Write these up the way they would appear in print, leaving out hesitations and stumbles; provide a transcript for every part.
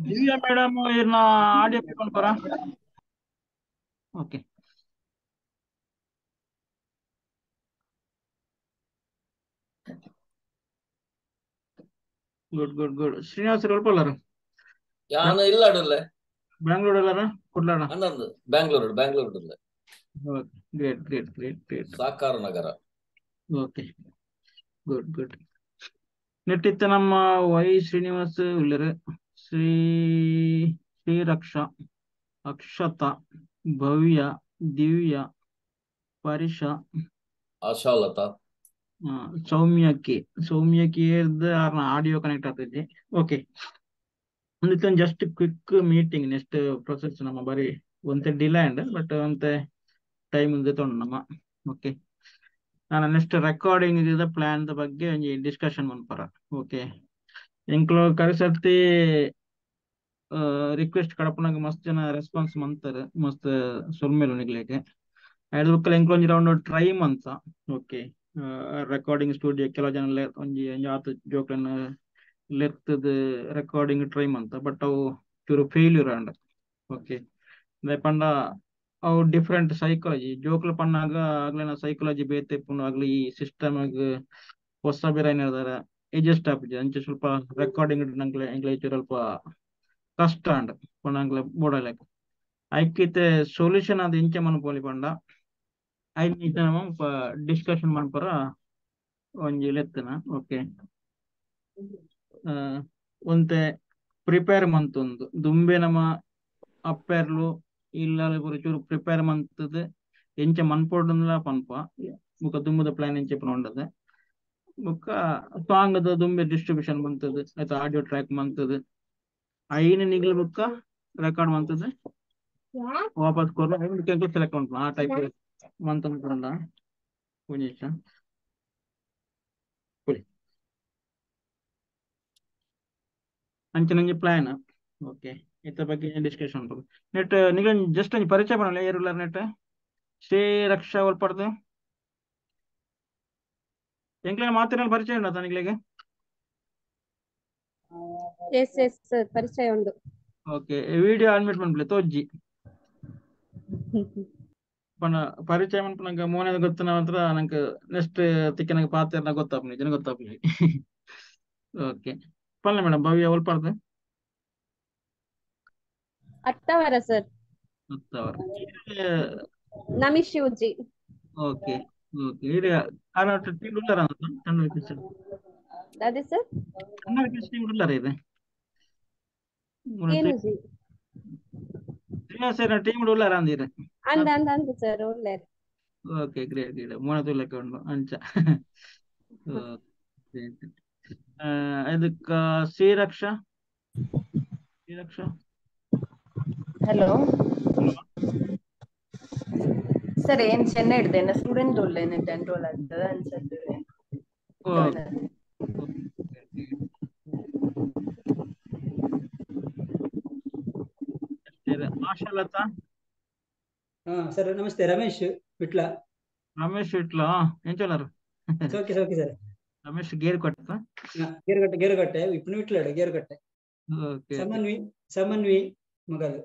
Divya madam ಇರ್ನ audio ಪನ್ಪರ. Okay good good good. Srinivas ಒಲ್ಪಲ್ಲಾರ? ಯಾನ ಇಲ್ಲಾಡಲ್ಲ. Bangalore ಅಲ್ಲಾರ ಕುಡ್ಲಾಡ? ಅಂದಂದು Bangalore, Bangalore. Great great great great. Sahakara Nagar. Okay good good. ನೆಟ್ಟಿತ್ತ ನಮ್ಮ ವೈ ಶ್ರೀನಿವಾಸ್ ಉಳ್ಳರು, Shri Shriraksha, Akshatha, Bhavya, Divya, Parisha, Ashalatha, Soumya K. Soumya K audio connect ಆಗ್ತೈತಿ. ಓಕೆ, ಒಂದಿತ್ತ just quick meeting. Next process ನಮ್ಮ ಬಾರಿ ಒಂತೆ ಡಿಲೇ ಅಂಡ್ ಬಟ್ ಒಂತೆ ಟೈಮ್ ತೊಂಡು ನಮ್ಮ. ಓಕೆ, ನಾನು ನೆಕ್ಸ್ಟ್ ರೆಕಾರ್ಡಿಂಗ್ ಪ್ಲಾನ್ ಬಗ್ಗೆ ಒಂಜಿ ಡಿಸ್ಕಷನ್ ಮನ್ಪರ. ಓಕೆ, ಎಂಕ್ಲು ಕರಿಸರ್ತಿ ರಿಕ್ವೆಸ್ಟ್ ಕಡಪನಾಗ ಮಸ್ತ್ ಜನ ರೆಸ್ಪಾನ್ಸ್ ಮಂತಾರೆ, ಮಸ್ತ್ ಸೊಲ್ಮೆಲು ನಿಗ್ಲೇಗೆ. ಐದು ಬುಕ್ಕಲ್ ಎಂಕ್ಲು ಒಂಜಿ ರೌಂಡ್ ಟ್ರೈ ಮಂತ. ಓಕೆ, ರೆಕಾರ್ಡಿಂಗ್ ಸ್ಟುಡಿಯೋ ಕೆಲವು ಜನ ಒಂಜಿ ಒಂಜಿ ಆತ ಜೋಕ್ಲೆನ ಲೆತ್ತದ ರೆಕಾರ್ಡಿಂಗ್ ಟ್ರೈ ಮಂತ, ಬಟ್ ಅವು ಚೂರು ಫೇಲ್ಯೂರ್ ಆಂಡ್. ಓಕೆ, ಪಂಡ ಅವು ಡಿಫ್ರೆಂಟ್ ಸೈಕಾಲಜಿ ಜೋಕ್ಲು ಪಣ್ಣಾಗ ಆಗ್ಲಿನ ಸೈಕಾಲಜಿ ಬೇತೆ ಪುಂಡು, ಆಗ್ಲಿ ಈ ಸಿಸ್ಟಮ್ ಹೊಸ ಬೇರೆ ಏನಾರ ಅಡ್ಜಸ್ಟ್ ಆಪುಜಿ. ಅಂಚೆ ಸ್ವಲ್ಪ ರೆಕಾರ್ಡಿಂಗ್ ನಂಗ್ಲೆ ಎಂಕ್ಲೆ ಸ್ವಲ್ಪ ಕಷ್ಟ ಅಂಡ್ ಪಂಡ ಬೋಡಲೆಕ್ ಐಕಿತೆ ಸೊಲ್ಯೂಷನ್ ಅದು ಇಂಚೆ ಮನ್ಪೊಲಿ ಪಂಡ ಐನ್ ನಮ್ಮ ಡಿಸ್ಕಷನ್ ಮನ್ಪರ ಒಂಜಿ ಲೆತ್ತನ. ಓಕೆ, ಒಂತೆ ಪ್ರಿಪೇರ್ ಮಂತೊಂದು ದುಂಬೆ ನಮ್ಮ ಅಪ್ಪೆರ್ಲು ಇಲ್ಲ ಚೂರು ಪ್ರಿಪೇರ್ ಮಂತದ ಎಂಚ ಮನ್ಪೊಡುಂದ್ಲ ಪನ್ಪ. ಬುಕ್ಕ ದುಂಬುದ ಪ್ಲಾನ್ ಎಂಚ ಉಂಡದ ಬುಕ್ಕ ಸಾಂಗ್ ದ ದುಂಬೆ ಡಿಸ್ಟ್ರಿಬ್ಯೂಷನ್ ಮಂತದ ಆಯ್ತು, ಆಡಿಯೋ ಟ್ರ್ಯಾಕ್ ಮಂತದ ಐನ್ ನಿಗ್ಲ ಬುಕ್ಕ ರೆಕಾರ್ಡ್ ಮಂತದ ವಾಪಸ್ ಕೊರ್ಲ ಸೆಲೆಕ್ಟ್ ಮನ್ಪ ಆ ಟೈಪ್ ಮಂತಂದ ಒಂಜಿ ಅಂಚನಂಜಿ ಪ್ಲಾನ್. ಓಕೆ, ಇತ್ತ ಬಗ್ಗೆ ಡಿಸ್ಕಷನ್ ಉಂಟು. ನೆಟ್ ನಿಗ ಜಸ್ಟ್ ಒಂಜಿ ಪರಿಚಯ ಪನಲ್ಲ ಏರುಲ್ಲಾರ ನೆಟ್ ಶ್ರೀ ರಕ್ಷಾ ಒಲ್ಪಡ್ದು ಎಂಕ್ಲೆನ ಮಾತಿನ ಪರಿಚಯ ಉಂಟಾ ನಿಗ್ಲೆಗೆ? ಎಸ್ ಎಸ್ ಸರ್, ಪರಿಚಯ ಉಂಟು. ಓಕೆ, ವಿಡಿಯೋ ಅಡ್ಮಿಟ್ ಮನ್ಪಲೆ ತೋಜ್ಜಿ ಪಂಡ ಪರಿಚಯ ಮನ್ಪ ನಂಗೆ ಮೋನೆದ ಗೊತ್ತನ ಮಾತ್ರ ನಂಗೆ ನೆಕ್ಸ್ಟ್ ತಿಕ್ಕ ನಂಗೆ ಪಾತ್ರ ಗೊತ್ತಾಪುನಿ ಜನ ಗೊತ್ತಾಪುನಿ. ಓಕೆ ಪನ್ಲೆ ಮೇಡಮ್. ಭವ್ಯ ಒಲ್ಪಡ್ದು? ಅತ್ತವರ ಸರ್. ಅತ್ತವರ. ನಮಿಶ್ ಉಜ್ಜಿ. ಓಕೆ ಓಕೆ, ಇಡೀ ಆರ ಟೀಮ್ ಉಲ್ಲಾರ ಸಣ್ಣ ವೆಕೇಶನ್? ಅದೇ ಸರ್, ಸಣ್ಣ ವೆಕೇಶನ್ ಟೀಮ್ ಉಲ್ಲಾರ ಇದೆ. ಏನು ಜಿ ಶ್ರೀನಿವಾಸ ಟೀಮ್ ಉಲ್ಲಾರ ಅಂದಿರ? ಅಂದ ಅಂದ ಅಂದ ಸರ್ ಉಲ್ಲಾರ. ಓಕೆ ಗ್ರೇಟ್ ಗ್ರೇಟ್, ಮೋನ ತುಲ್ಲಕ್ಕೆ ಉಂಡು ಅಂಚ. ಇದಕ್ಕ ಶ್ರೀರಕ್ಷಾ, ಶ್ರೀರಕ್ಷಾ. ಹಲೋ ಸರ್, ಏನ್ ಚೆನ್ನೈ ಹಿಡ್ದೆ ಸ್ಟೂಡೆಂಟ್ ಉಲ್ಲೇನೆ ಎನ್ರೋಲ್ ಆಗ್ತದ ಅನ್ಸತ್ತೆ. ಆಶಾಲತಾ. ಸರ್ ನಮಸ್ತೆ, ರಮೇಶ್ ವಿಟ್ಲ. ರಮೇಶ್ ವಿಟ್ಲ ಎಂಚಲಾರು? Okay okay sir. Ramesh Gerukatte? Gerukatte, Gerukatte ಇಪ್ಪು ವಿಟ್ಲಾಡು ಗೇರುಕಟ್ಟೆ. ಸಮನ್ವಿ, ಸಮನ್ವಿ ಮಗಲು.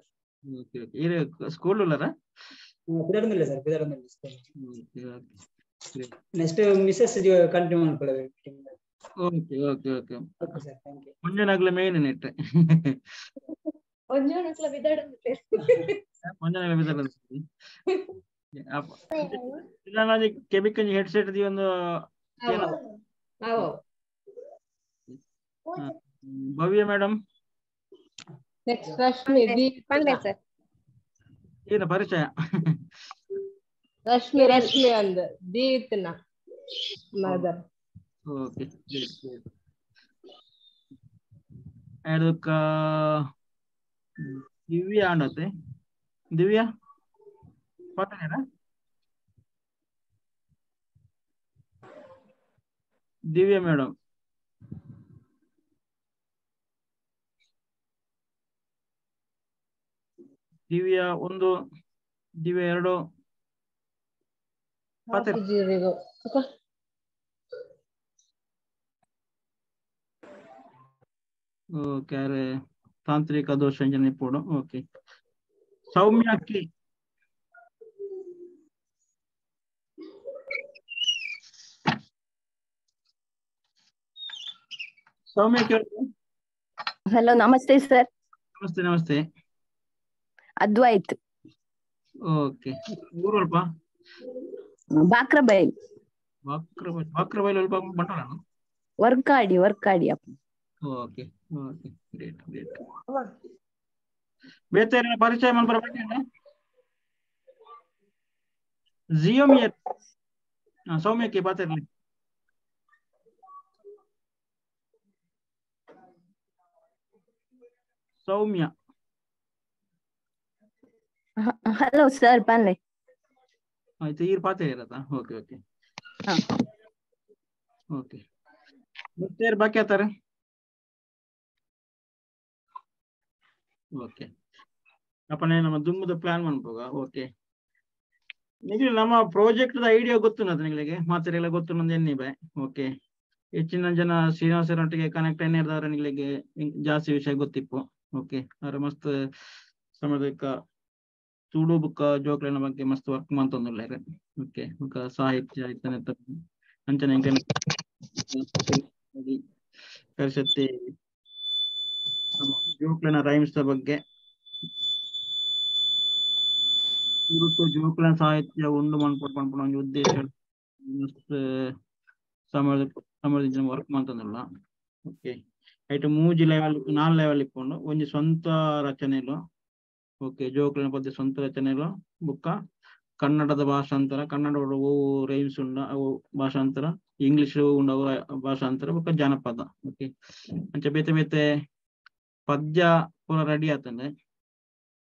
ಓಕೆ ಓಕೆ, ಇದು ಸ್ಕೂಲ್ ಉಲ್ಲಾರ? ಪಿದಾಡೊಂದಿಲ್ಲ ಸರ್, ಪಿದಾಡೊಂದಿಲ್ಲ. ನೆಕ್ಸ್ಟ್ ಮಿಸಸ್ ಕಂಟಿನ್ಯೂ ಮಾಡ್ಕೊಳ್ಳ. Okay okay okay okay sir, thank you. ಮುಂಜಾನಾಗ್ಲ main net ಒಂಜೋನಕ್ಲ ಬಿದಾಡೊಂದಿಲ್ಲ. ಮುಂಜಾನಾಗ್ಲ ಬಿದಾಡೊಂದಿಲ್ಲ. ಕೆಬಿಕ್ ಹೆಡ್ ಸೆಟ್ the ಒಂದು. ಭವ್ಯ ಮೇಡಮ್. ನೆಕ್ಸ್ಟ್ ರಶ್ಮಿ. ಪನ್ಲೆ ಸರ್. ಏನು ಪರಿಚಯ? ರಶ್ಮಿ, ರಶ್ಮಿ ಅಂದ ದೀತ್ನ ಮದರ್. ಓಕೆ, ಅದಕ್ಕ ದಿವ್ಯಾ ಅಂಡತೆ. ದಿವ್ಯಾ ಪತ್ತನೇರಾ? ದಿವ್ಯಾ ಮೇಡಮ್. ದಿವ್ಯಾ ಒಂದು, ದಿವ್ಯಾ ಎರಡು. ಓಕೆ, ಅರೆ ತಾಂತ್ರಿಕ ದೋಷ ಅಂಜನೆ ಪೋಡು. Okay, Soumya K. Soumya K. Hello, namaste sir. Namaste namaste. Advait. Okay, ಊರಲ್ಪ? ಬಾಕ್ರಬೈಲ್. ಬಾಕ್ರಬೈಲ್, ಬಾಕ್ರಬೈಲ್ ಅಲ್ಪ ಬಂಡವಾಳ? ವರ್ಕಾಡಿ, ವರ್ಕಾಡಿ ಅಪ್ಪ. Okay okay, great great. ಬೇತೆ ಪರಿಚಯ ಮನ್ಪರ ಬಗ್ಗೆ ಜಿಯೋಮಿಯರ್ ಸೌಮ್ಯಕ್ಕೆ ಪಾತಿರ್ಲಿ. ಸೌಮ್ಯ. Hello sir, ಪನ್ಲೆ. ಆಯ್ತು, ಈರ್ ಪಾತೆ ಇರತ್ತಾ? Okay okay okay. ಮತ್ತೆ ಬಾಕಿ ಆತಾರೆ? ಓಕೆ, ಅಪ್ಪನೇ ನಮ್ಮ ದುಮ್ಮದ ಪ್ಲಾನ್ ಮನ್ಪೋಗ. ಓಕೆ, ನಿಮಗೆ ನಮ್ಮ ಪ್ರಾಜೆಕ್ಟ್ ಐಡಿಯಾ ಗೊತ್ತು ನಿಮಗೆ, ಮಾತೆಲ್ಲ ಗೊತ್ತು ನಂದು ಎನ್ನಿ ಬಾಯ್. ಓಕೆ, ಹೆಚ್ಚಿನ ಜನ ಶ್ರೀನಿವಾಸರೊಟ್ಟಿಗೆ ಕನೆಕ್ಟ್ ಏನಿರ್ದವ್ರೆ ನಿಮಗೆ ಜಾಸ್ತಿ ವಿಷಯ ಗೊತ್ತಿಪ್ಪು. ಓಕೆ, ಅವ್ರ ಮಸ್ತ್ ಸಮಯದಕ್ಕ ತುಳು ಬುಕ್ಕ ಜೋಕ್ಲೆನ ಬಗ್ಗೆ ಮಸ್ತ್ ವರ್ಕ್ ಮಾಡ್ತಂದುಲ್ಲೇರೆ. ಓಕೆ, ಬುಕ್ಕ ಸಾಹಿತ್ಯ ಇತ್ತನೆ ಅಂಚನೆ ಪರಿಷತ್ತಿ ಜೋಕ್ಲೆನ ರೈಮ್ಸ್ ಬಗ್ಗೆ ತುಳುಟು ಜೋಕ್ಲೆನ ಸಾಹಿತ್ಯ ಉಂಡು ಮನ್ಪೊಡು ಪನ್ಪುನ ಒಂಜಿ ಉದ್ದೇಶ ಮಸ್ತ್ ಸಮಯದ ಸಮಯದ ವರ್ಕ್ ಮಾಡ್ತಂದುಲ್ಲ. ಓಕೆ, ಐಟ್ ಮೂಜಿ ಲೆವೆಲ್ ನಾಲ್ ಲೆವೆಲ್ ಇಪ್ಪುಂಡು. ಒಂಜಿ ಸ್ವಂತ ರಚನೆಲು, ಓಕೆ, ಜೋಕ್ಲೆನ ಪದ್ಯ ಸ್ವಂತ ರಚನೆಲು, ಬುಕ್ಕ ಕನ್ನಡದ ಭಾಷಾಂತರ, ಕನ್ನಡ ಓ ರೈಮ್ಸ್ ಉಂಡ ಅವು ಭಾಷಾಂತರ, ಇಂಗ್ಲಿಷ್ ಉಂಡ ಅವು ಭಾಷಾಂತರ, ಬುಕ್ಕ ಜಾನಪದ. ಓಕೆ, ಅಂಚ ಬೇತೆ ಬೇತೆ ಪದ್ಯ ಪೂರ ರೆಡಿ ಆತಂಡೆ,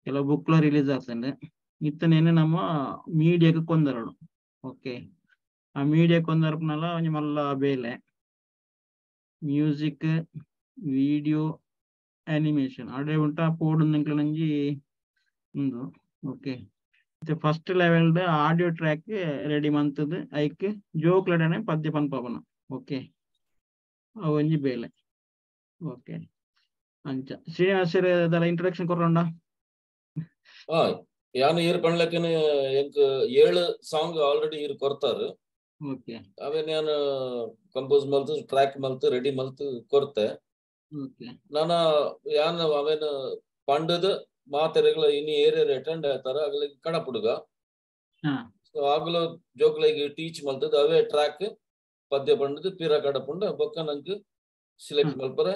ಕೆಲವು ಬುಕ್ಲ ರಿಲೀಸ್ ಆತಂಡೆ. ಇತ್ತನೇನೆ ನಮ್ಮ ಮೀಡಿಯಾಕ್ಕೆ ಕೊಂದರಡು. ಓಕೆ, ಆ ಮೀಡಿಯಾ ಕೊಂದರಪನಲ್ಲ ಒಂಜಿ ಮಲ್ಲ ಬೇಲೆ ಮ್ಯೂಸಿಕ್, ವಿಡಿಯೋ, ಅನಿಮೇಷನ್ ಅಡೆ ಉಂಟ ಪೋಡು ನಂಜಿ ಉಂದು. Okay, first level audio track ready ಮಂತದ್ದು ಐಕ್ ಜೋಕ್ಲಡನೆ ಪದ್ಯ ಪನ್ಪವನ. ಓಕೆ, ಅವು ಒಂಜಿ ಬೇಲೆ. ಓಕೆ, ಅಂಚ ಶ್ರೀನಿವಾಸರ ದಲ ಇಂಟ್ರೊಡಕ್ಷನ್ ಕೊರೋಂಡ. ಯಾನು ಈರ್ ಪಣ್ಲಕ್ಕನೆ ಎಂಕ್ 7 ಸಾಂಗ್ ಆಲ್ರೆಡಿ ಈರ್ ಕೊರ್ತಾರು. ಓಕೆ, ಅವೆ ನಾನು ಕಂಪೋಸ್ ಮಲ್ತು ಟ್ರ್ಯಾಕ್ ಮಲ್ತು ರೆಡಿ ಮಲ್ತು ಕೊರ್ತೆ. ಓಕೆ, ನಾನ ಯಾನ್ ಅವೇನು ಪಂಡದ ಮಾತೆರೆಗಳ ಇನಿ ಏರಿಯರ್ ಅಟೆಂಡ್ ಆಯ್ತಾರ ಆಗಲಿ ಕಡಪುಡುಗ. ಸೊ ಆಗಲೂ ಜೋಕ್ಲೆಗ್ ಟೀಚ್ ಮಲ್ತದ ಅವೇ ಟ್ರ್ಯಾಕ್ ಪದ್ಯ ಪಂಡದು ಪೀರ ಕಡಪುಂಡ ಬೊಕ್ಕ ನಂಗೆ ಸಿಲೆಕ್ಟ್ ಮಲ್ಪರ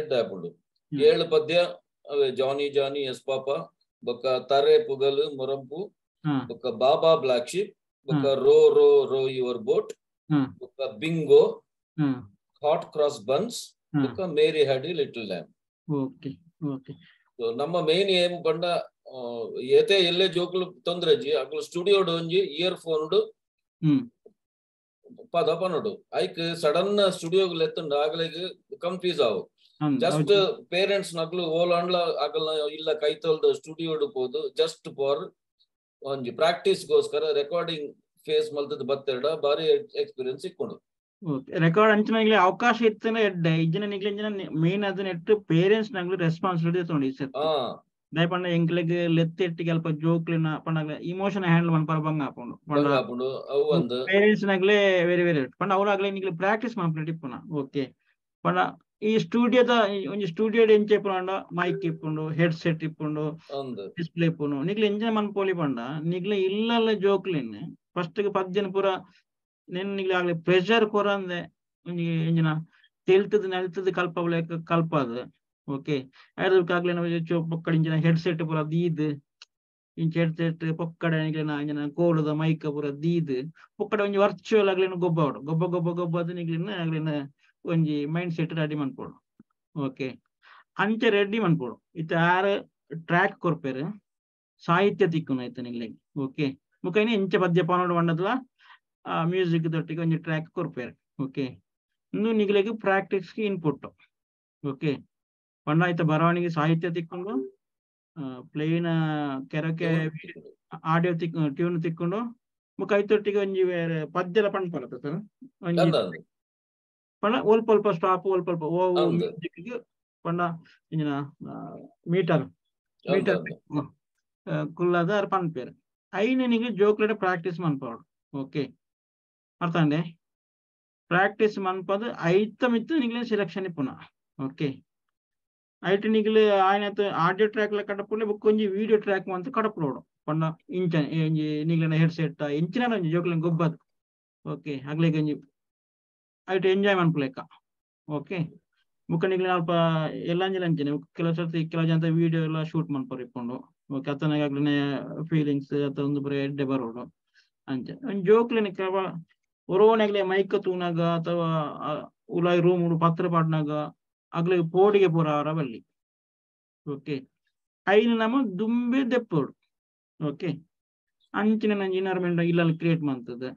ಎಡ್ ಆಪುಂಡು. 7 ಪದ್ಯ ಅವೇ ಜಾನಿ ಜಾನಿ ಎಸ್ ಪಾಪ, ಬೊಕ್ಕ ತಾರೆ ಪುಗಲು ಮೊರಂಪು, ಬೊಕ್ಕ ಬಾಬಾ ಬ್ಲಾಕ್ ಶಿಪ್, ಬೊಕ್ಕ row row row your boat, ಬೊಕ್ಕ ಬಿಂಗೋ, ಹಾಟ್ ಕ್ರಾಸ್ ಬನ್ಸ್, ಬೊಕ್ಕ Mary had a little lamb. Okay okay, ನಮ್ಮ ಮೇನ್ ಏಮ್ ಪಂಡ ಏತೆ ಎಲ್ಲೇ ಜೋಕುಲು ತೊಂದ್ರೆ ಜಿ ಅಕುಲು ಸ್ಟುಡಿಯೋ ಒಂಜಿ ಇಯರ್ ಫೋನ್ ಪದ ಪನೋಡು ಐಕ್ ಸಡನ್ ಸ್ಟುಡಿಯೋ ಲೆತ್ತುಂಡ ಆಗಲಿಗೆ ಕನ್ಫ್ಯೂಸ್ ಆವು. ಜಸ್ಟ್ ಪೇರೆಂಟ್ಸ್ ನಕ್ಲು ಓಲಾಂಡ್ಲ ಅಕಲ್ನ ಇಲ್ಲ ಕೈತಲ್ದ ಸ್ಟುಡಿಯೋ ಪೋದು ಜಸ್ಟ್ ಫಾರ್ ಒಂಜಿ ಪ್ರಾಕ್ಟೀಸ್ ಗೋಸ್ಕರ ರೆಕಾರ್ಡಿಂಗ್ ಫೇಸ್ ಮಲ್ತದ ಬತ್ತೆರಡ ಬಾರಿ ಎಕ್ಸ್ಪೀರಿಯನ್ಸ್ ಇಕ್ಕೊಂಡು. ರೆಕಾರ್ಡ್ ಅಂಚಿನ ಅವಕಾಶ ಇತ್ತನ ಎಡ್ಡೆ ಇಜ್ಜಿನ ನಿಗ್ಲ ಇಂಚಿನ ಮೇನ್ ಅದನ್ನ ಎಟ್ಟು ಪೇರೆಂಟ್ಸ್ ನಗ್ಲು ರೆಸ್ಪಾನ್ಸಿಬಿಲಿಟಿ ತೊಂಡಿ ಸರ್. ದಯಪಂಡ ಎಂಕ್ಲೆಗ್ ಲೆತ್ತ್ ಎಟ್ಟಿಗೆ ಅಲ್ಪ ಜೋಕ್ಲಿನ ಪಂಡ ಇಮೋಷನ್ ಹ್ಯಾಂಡಲ್ ಮನ್ಪರ ಬಂಗ ಆಪುಂಡು. ಪಂಡ ಪೇರೆಂಟ್ಸ್ ನಗ್ಲೆ ವೆರಿ ವೆರಿ ಪಂಡ ಅವ್ರಾಗ್ಲೆ ನಿಗ್ಲೆ ಪ್ರಾಕ್ಟೀಸ್ ಮನ್ಪುನ ಇಪ್ಪುನ. ಓಕೆ, ಪಂಡ ಈ ಸ್ಟುಡಿಯೋದ ಒಂಜಿ ಸ್ಟುಡಿಯೋ ಎಂಚ ಇಪ್ಪುಂಡ ಮೈಕ್ ಇಪ್ಪುಂಡು, ಹೆಡ್ ಸೆಟ್ ಇಪ್ಪುಂಡು, ಡಿಸ್ಪ್ಲೇ ಇಪ್ಪುಂಡು, ನಿಗ್ಲೆ ಎಂಜ ಮನ್ಪೋಲಿ ಪಂಡ ನಿಗ್ಲೆ ಇಲ್ಲಲ್ಲ ಜೋಕ್ಲಿನ್ ಫಸ್ಟ್ ಪದ್ಯನ ಪೂರ ನಿಗ್ಲೆ ಆಗ್ಲಿ ಪ್ರೆಷರ್ ಕೊರಂದೆ ಒಂಜಿ ಎಂಜಿನ ತೆಲ್ತದ ನಲ್ತದ ಕಲ್ಪವಲೆ ಕಲ್ಪದ. ಓಕೆ, ಆಗ್ಲಿ ಪೊಕ್ಕಡ ಇಂಚಿನ ಹೆಡ್ ಸೆಟ್ ಪೂರ ದೀದ್ ಇಂಚ ಹೆಡ್ ಸೆಟ್ ಪೊಕ್ಕಡ ನಿಗ್ಲೆನ ಇಂಜಿನ ಕೋಲದ ಮೈಕ್ ಪೂರ ದೀದ್ ಪೊಕ್ಕಡ ಒಂಜಿ ವರ್ಚುವಲ್ ಆಗ್ಲಿನ ಗೊಬ್ಬ ಗೊಬ್ಬ ಗೊಬ್ಬ ಗೊಬ್ಬ ಅದು ನಿಗ್ಲಿನ ಆಗ್ಲಿನ ಒಂಜಿ ಮೈಂಡ್ ಸೆಟ್ ರೆಡಿ ಮನ್ಪೋಡು. ಓಕೆ, ಅಂಚೆ ರೆಡಿ ಮನ್ಪೋಡು. ಇತ್ತ ಆರು ಟ್ರ್ಯಾಕ್ ಕೊರ್ಪೇರು ಸಾಹಿತ್ಯ ತಿಕ್ಕುನ ಐತ ನಿಗ್ಲೆ. ಓಕೆ, ಮುಖೈನ ಇಂಚ ಪದ್ಯ ಪಾನೋಡು వండದ್ಲ ಆ ಮ್ಯೂಸಿಕ್ ದೊಟ್ಟಿಗೆ ಒಂಜಿ ಟ್ರ್ಯಾಕ್ ಕೊರ್ಪೇರು. ಓಕೆ, ಇನ್ನು ನಿಗ್ಲೆಗ್ ಪ್ರಾಕ್ಟೀಸ್ ಇನ್ಪುಟ್. ಓಕೆ, ಪಂಡ ಆಯ್ತ ಬರವಣಿಗೆ ಸಾಹಿತ್ಯ ತಿಕ್ಕೊಂಡು ಪ್ಲೇನ್ ಕೆರಕೆ ಆಡಿಯೋ ತಿಕ್ ಟ್ಯೂನ್ ತಿಕ್ಕೊಂಡು ಮುಖ ಐತೊಟ್ಟಿಗೆ ಒಂಜಿ ಬೇರೆ ಪದ್ಯಲ ಪಣ್ಪಲತ್ತ ಸರ್ ಒಂಜಿ ಪಂಡ ಒಲ್ಪ ಒಲ್ಪ ಸ್ಟಾಪ್ ಒಲ್ಪ ಒಲ್ಪ ಓ ಮ್ಯೂಸಿಕ್ ಪಂಡ ಇಂಜಿನ ಮೀಟರ್ ಮೀಟರ್ ಕುಲ್ಲದ ಅರ್ ಪನ್ಪೇರು ಐನ ನಿಗೆ ಜೋಕ್ಲೆಡ್ ಪ್ರಾಕ್ಟೀಸ್ ಮನ್ಪೋಡು ಓಕೆ ಅರ್ಥ ಅಂಡೆ ಪ್ರಾಕ್ಟೀಸ್ ಮನ್ಪದು ಐತ ಮಿತ್ತು ನಿಗ್ಲೆ ಸೆಲೆಕ್ಷನ್ ಪುನಃ ಓಕೆ ಐಟ್ ನಿಗ್ಲೆ ಆಯ್ನತ ಆಡಿಯೋ ಟ್ರ್ಯಾಕ್ ಲ ಕಡಪುಲೆ ಬೊಕ್ಕ ಒಂಜಿ ವಿಡಿಯೋ ಟ್ರ್ಯಾಕ್ ಮಂತ್ ಕಡಪುಲೋಡು ಪಂಡ ಇಂಚ ಒಂಜಿ ನಿಗ್ಲೆನ ಹೆಡ್ ಸೆಟ್ ಇಂಚಿನ ಒಂಜಿ ಜೋಕ್ಲೆನ್ ಗೊಬ್ಬದು ಓಕೆ ಅಗ್ಲೆಗ್ ಒಂಜಿ ಐಟ್ ಎಂಜಾಯ್ ಮನ್ಪುಲೆಕ್ಕ ಓಕೆ ಬೊಕ್ಕ ನಿಗ್ಲೆ ಅಲ್ಪ ಎಲ್ಲಂಜಿಲ ಅಂಚನೆ ಕೆಲವು ಸರ್ತಿ ಕೆಲವು ಜನ ವಿಡಿಯೋ ಎಲ್ಲ ಶೂಟ್ ಮನ್ಪರು ಇಪ್ಪುಂಡು ಓಕೆ ಅತನಾಗ ಅಗ್ಲೆನ ಫೀಲಿಂಗ್ಸ್ ಅತ ಒಂದು ಪೂರ ಎಡ್ಡೆ ಬರೋಡು ಅಂಚ ಒಂಜಿ ಜೋಕ್ಲೆನ ಕೆಲವ ಒರೋನೆಗ್ಲೆ ಮೈಕ್ ತೂನಾಗ ಅಥವಾ ಉಲಾಯಿ ರೂಮ್ ಪತ್ರ ಪಾಡ್ನಾಗ ಅಗ್ಲೆ ಪೋಡಿಗೆ ಪೂರ ಆರ ಬಲ್ಲಿ ಓಕೆ ಐನ ನಮ ದುಂಬೆ ದೆಪ್ಪೋಡು ಓಕೆ ಅಂಚಿನ ನಂಜಿ ಎನ್ವೈರ್ಮೆಂಟ್ ಇಲ್ಲಲ್ಲಿ ಕ್ರಿಯೇಟ್ ಮಂತದ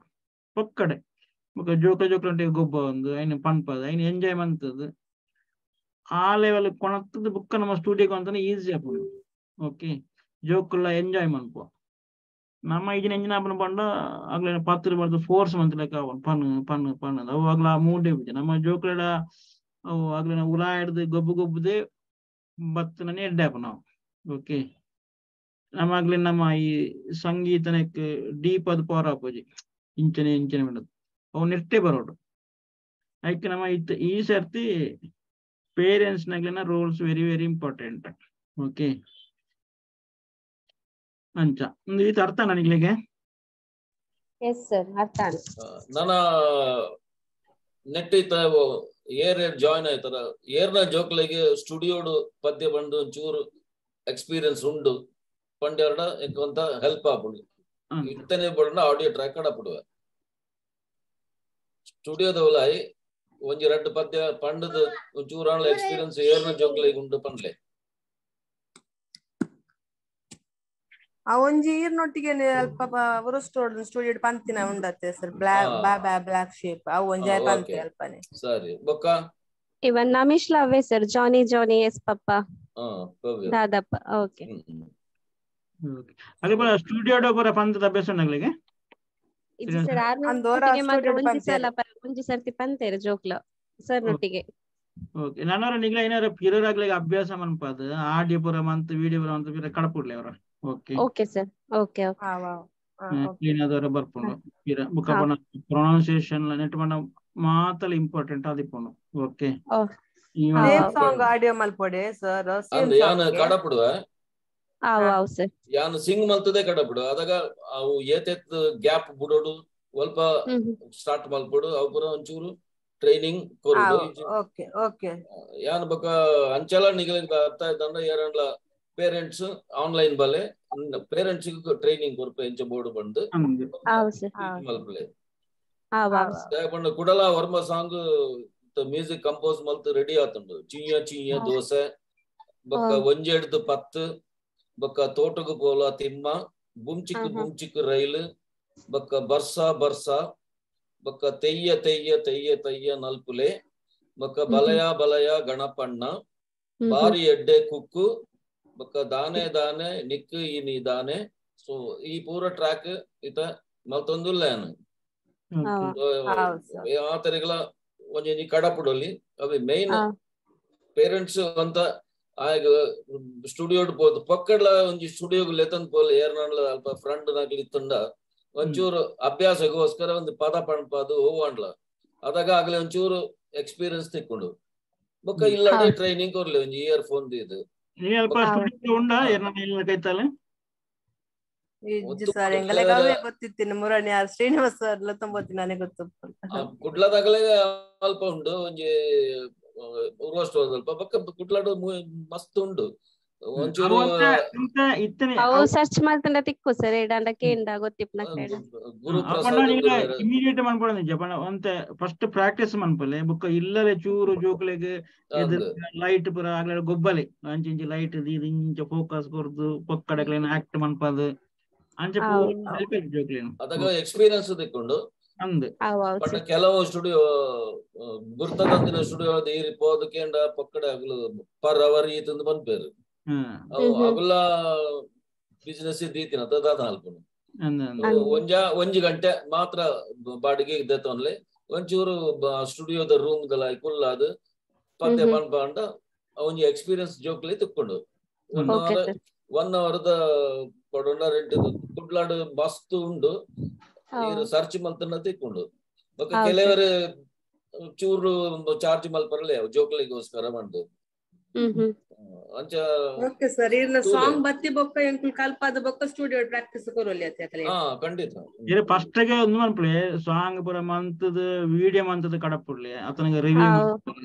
ಪೊಕ್ಕಡೆ ಬೊಕ ಜೋಕ ಜೋಕ್ಲಂಟೆ ಗೊಬ್ಬ ಒಂದು ಐನ ಪನ್ಪದ ಐನ ಎಂಜಾಯ್ ಮಂತದ ಆ ಲೆವೆಲ್ ಕೊಣತ್ತದ ಬುಕ್ಕ ನಮ್ಮ ಸ್ಟುಡಿಯೋಗೆ ಅಂತಾನೆ ಈಸಿ ಆಪುಂಡು ಓಕೆ ಜೋಕುಲ್ಲ ಎಂಜಾಯ್ ಮನ್ಪುವ ನಮ್ಮ ಈಗಿನ ಎಂಜಿನ ಆಪುನ ಪಂಡ ಅಗ್ಲೆನ ಪತ್ತ್ ಬರ್ದು ಫೋರ್ಸ್ ಮಂತ್ಲೆಕ ಪನ್ ಪನ್ ಪನ್ ಅವು ಅಗ್ಲ ಮೂಡೆ ನಮ್ಮ ಜೋಕ್ಲೆಡ ಅವು ಅಗ್ಲೆನ ಉಲಾ ಹಿಡ್ದು ಗೊಬ್ಬು ಗೊಬ್ಬುದೇ ಬತ್ತನೇ ಎಡ್ಡೆ ಆಪುನ ನಾವು ಓಕೆ ನಮ್ಮ ಆಗ್ಲಿ ನಮ್ಮ ಈ ಸಂಗೀತನಕ್ಕೆ ಡೀಪ್ ಅದು ಪವರ್ ಆಪೋಜಿ ಇಂಚನೆ ಇಂಚನೆ ಮಾಡೋದು ಅವು ನೆಟ್ಟೆ ಬರೋಡು ಅದಕ್ಕೆ ನಮ್ಮ ಇತ್ತ ಈ ಸರ್ತಿ parents ನಗ್ಲಿನ roles very very important okay ಅಂಚ ಈತ ಅರ್ಥ ನನಗೆ ಎಸ್ ಸರ್ ಅರ್ಥ ನನ್ನ ನೆಟ್ ಇತ್ತ ಏರ್ ಏರ್ ಜಾಯಿನ್ ಆಯ್ತಾರ ಏರ್ನ ಜೋಕ್ಲೆಗೆ ಸ್ಟುಡಿಯೋಡು ಪದ್ಯ ಬಂದು ಒಂಚೂರು ಎಕ್ಸ್ಪೀರಿಯನ್ಸ್ ಉಂಡು ಪಂಡ್ಯಾರ್ಡ ಎಂತ ಹೆಲ್ಪ್ ಆಪುಂಡು ಇತ್ತನೆ ಬಡನ ಆಡಿಯೋ ಟ್ರ್ಯಾಕ್ ಕಡಪುಡುವ ಸ್ಟುಡಿಯೋದವಲಾಯಿ ಒಂಜಿ ರಡ್ಡು ಪದ್ಯ ಪಂಡದ ಒಂಚೂರು ಎಕ್ಸ್ಪೀರಿಯನ್ಸ್ ಏರ್ನ ಜೋಕ್ಲೆಗೆ ಉಂಡು ಪಂಡ್ಲೆ ಆ ಒಂಜಿ ಈರ್ನೊಟ್ಟಿಗೆ ಅಲ್ಪ ಸ್ಟುಡಿಯೋ ಪಂತಿನ ಉಂಡತ್ತೆ ಸರ್ ಬ್ಲಾಕ್ ಬಾಬಾ ಬ್ಲಾಕ್ ಶೇಪ್ ಅವು ಒಂಜಿ ಪಂತಿ ಅಲ್ಪನೆ ಸರಿ ಬೊಕ್ಕ ಇವನ್ ನಮಿಶ್ ಲವ್ವೆ sir Johnny Johnny yes papa Dadappa okay ಅದೇ ಬರ ಸ್ಟುಡಿಯೋ ಬರ ಪಂತದ ಅಭ್ಯಾಸ ಉಂಡಗ್ಲಿಗೆ ಇದು ಸರ್ ಆರ್ನೊಟ್ಟಿಗೆ ಮಾತ್ರ ಒಂಜಿ ಸಲ ಒಂಜಿ ಸರ್ತಿ ಪಂತೇರು ಜೋಕ್ಲ ಸರ್ ನೊಟ್ಟಿಗೆ ಓಕೆ ನಾನವರ ನಿಗ್ಲ ಏನಾರ ಪಿರರಾಗ್ಲಿಗೆ ಅಭ್ಯಾಸ ಮನ್ಪದು ಆಡಿಯೋ ಪೂರ ಮಂತ್ ವಿಡಿಯೋ ಪೂರ ಮಂತ್ ಪಿರ ಕಡಪುಡ್ಲೆ ಅವರ okay okay sir okay okay clean ಆದವರ ಬರ್ಪುಂಡು ಪಿರ ಬುಕ್ಕ ಪಂಡ ಪ್ರೊನೌನ್ಸಿಯೇಷನ್ ನೆಟ್ ಪಂಡ ಮಾತಲ ಇಂಪಾರ್ಟೆಂಟ್ ಆದಿಪ್ಪುಂಡು ಓಕೆ ಸೇಮ್ ಸಾಂಗ್ ಆಡಿಯೋ ಮಲ್ಪೊಡೆ ಸರ್ ಅಂದ್ ಯಾನ್ ಕಡಪುಡುವ ಆವ್ ಸರ್ ಯಾನ್ ಸಿಂಗ್ ಮಲ್ತದೆ ಕಡಪುಡು ಅದಾಗ ಅವು ಏತೆತ್ ಗ್ಯಾಪ್ ಬುಡೋಡು ಸ್ವಲ್ಪ ಸ್ಟಾರ್ಟ್ ಮಲ್ಪೊಡು ಅವು ಪೂರ ಒಂಚೂರು ಟ್ರೈನಿಂಗ್ ಕೊರಡು ಓಕೆ ಓಕೆ ಯಾನ್ ಬೊಕ ಅಂಚಲ ನಿಗಲಿಂದ ಅರ್ಥ ಆಯ್ತಂಡ ಏರಂಡ್ಲ ಪೇರೆಂಟ್ಸ್ ಆನ್ಲೈನ್ ಬಲೆ ಪೇರೆಂಟ್ಸ್ ಟ್ರೈನಿಂಗ್ ಕೊರ್ಪ ಎಂಚ ಬೋರ್ಡ್ ಬಂದು ಮಲ್ಪಲೆ ಪಂಡ ಕುಡಲ ವರ್ಮ ಸಾಂಗ್ ಮ್ಯೂಸಿಕ್ ಕಂಪೋಸ್ ಮಲ್ತ್ ರೆಡಿ ಆತುಂಡು ಚೀಯ ಚೀಯ ದೋಸೆ ಬೊಕ್ಕ ಒಂಜೆಡ್ದು ಪತ್ತು ಬೊಕ್ಕ ತೋಟಗು ಪೋಲ ತಿಮ್ಮ ಬುಂಚಿಕ್ ಬುಂಚಿಕ್ ರೈಲು ಬೊಕ್ಕ ಬರ್ಸಾ ಬರ್ಸಾ ಬೊಕ್ಕ ತೆಯ್ಯ ತೆಯ್ಯ ತೆಯ್ಯ ತೆಯ್ಯ ನಲ್ಪುಲೆ ಬೊಕ್ಕ ಬಲಯ ಬಲಯ ಗಣಪಣ್ಣ ಬಾರಿ ಎಡ್ಡೆ ಕುಕ್ಕು ಬೊಕ್ಕ ದಾನೆ ದಾನೆ ನಿಕ್ಕು ಈ ನೀ ದಾನೆ ಸೊ ಈ ಪೂರ ಟ್ರ್ಯಾಕ್ ಇತ ಮಲ್ತೊಂದುಲ್ಲ ಆ ತರಗಳ ಒಂಜಿ ಕಡಪುಡಲ್ಲಿ ಅವೆ ಮೇನ್ ಪೇರೆಂಟ್ಸ್ ಅಂತ ಆಗ ಸ್ಟುಡಿಯೋ ಪೋದು ಪಕ್ಕಡ್ಲ ಒಂಜಿ ಸ್ಟುಡಿಯೋಗ್ ಲೆತಂದ್ ಪೋಲೆ ಏರ್ನಾಂಡ್ಲ ಅಲ್ಪ ಫ್ರಂಟ್ ನಾಗ್ಲಿ ಇತ್ತುಂಡ ಒಂಚೂರು ಅಭ್ಯಾಸಗೋಸ್ಕರ ಒಂದು ಪದ ಪಣಪದು ಹೂವಂಡ್ಲ ಅದಾಗ ಆಗ್ಲಿ ಒಂಚೂರು ಎಕ್ಸ್ಪೀರಿಯನ್ಸ್ ತಿಕ್ಕೊಂಡು ಬೊಕ್ಕ ಇಲ್ಲಡೆ ಟ್ರೈನಿಂಗ್ ಕೊರ್ಲಿ ಒಂಜಿ ಇಯರ್ ಫೋನ್ ಇದು ಸರ್ ಎಂಗಲೆಗ್ ಅವೇ ಗೊತ್ತಿತ್ತಿನ ಮುರಣಿ ಆರ್ ಶ್ರೀನಿವಾಸ್ ಸರ್ ತುಂಬೊತ್ತಿ ನನಗೆ ಗೊತ್ತು ಕುಡ್ಲದಾಗಲೇ ಅಲ್ಪ ಉಂಡು ಒಂಜಿ ಊರ್ವಷ್ಟು ಅಲ್ಪ ಬೊಕ್ಕ ಕುಡ್ಲಾಡು ಮಸ್ತ್ ಉಂಡು ಒಂಚೂರು ಅವು search ಮಲ್ತಂಡ ತಿಕ್ಕು sir ಎಡಂಡ ಕೇಂಡ ಗೊತ್ತಿಪ್ಪನ Guru Prasad immediate ಮನ್ಪೊಡು ನಿಜ ಪಂಡ ಒಂತೆ ಫಸ್ಟ್ ಪ್ರಾಕ್ಟೀಸ್ ಮನ್ಪಲೆ ಬೊಕ್ಕ ಇಲ್ಲಲೆ ಚೂರು ಜೋಕ್ಲೆಗ್ ಲೈಟ್ ಪೂರ ಆಗ್ಲೇ ಗೊಬ್ಬಲೆ ಅಂಚಿ ಇಂಚಿ ಲೈಟ್ ದೀದ್ ಇಂಚ ಫೋಕಸ್ ಕೊರ್ದು ಪೊಕ್ಕಡಕ್ಲೆನ್ ಆಕ್ಟ್ ಮನ್ಪದು ಅಂಚ ಪೂರ ಜೋಕ್ಲೆನ್ ಅದಾಗ ಎಕ್ಸ್ಪೀರಿಯನ್ಸ್ ತಿಕ್ಕೊಂಡು ಬಟ್ ಕೆಲವು ಸ್ಟುಡಿಯೋ ಗುರ್ತದಂತಿನ ಸ್ಟುಡಿಯೋ ಈರಿ ಪೋದು ಕೇಂಡ ಪೊಕ್ಕಡೆ ಅಗಲು ಪರ್ ಅವರ್ ಈತಂದು ಪನ್ಪೇರು ಅಗುಲ ಬಿಸಿನೆಸ್ ದೀತಿನ ದಾದ ಅಲ್ಪುನು ಒಂಜ ಒಂಜಿ ಗಂಟೆ ಮಾತ್ರ ಬಾಡಿಗೆ ಇದ್ದೊನ್ಲೆ ಒಂಚೂರು ಸ್ಟುಡಿಯೋದ ರೂಮ್ ದಲ ಕುಲ್ಲಾದ್ ಪದ್ಯ ಪನ್ಪಂಡ ಒಂಜಿ ಎಕ್ಸ್ಪೀರಿಯನ್ಸ್ ಜೋಕ್ಲೆ ತಿಕ್ಕೊಂಡು 1 ಅವರ್ 1 ಅವರ್ ದ ಕೊಡೊಂಡ ರೆಂಟ್ ಕುಡ್ಲಾಡ್ ಮಸ್ತ್ ಉಂಡು ಈರು ಸರ್ಚ್ ಮಲ್ತನ ತಿಕ್ಕೊಂಡು ಬೊಕ್ಕ ಕೆಲವರು ಚೂರು ಚಾರ್ಜ್ ಮಲ್ಪರಲೇ ಜೋಕ್ಲೆಗೋಸ್ಕರ ಮಂಡು ಅಂಚ ಓಕೆ ಸರ್ ಇರ್ನ ಸಾಂಗ್ ಬತ್ತಿ ಬೊಕ್ಕ ಎಂಕುಲ್ ಕಲ್ಪಾದ ಬೊಕ್ಕ ಸ್ಟುಡಿಯೋ ಪ್ರಾಕ್ಟೀಸ್ ಕೊರೊಲಿ ಅತ್ತೆ. ಹಾ ಖಂಡಿತ ಇರೆ ಫಸ್ಟ್ ಗೆ ಒಂದು ಮನ್ಪುಲೆ ಸಾಂಗ್ ಪೂರ ಮಂತದ ವಿಡಿಯೋ ಮಂತದ ಕಡಪುಡ್ಲೆ ಅತನಗ ರಿವ್ಯೂ.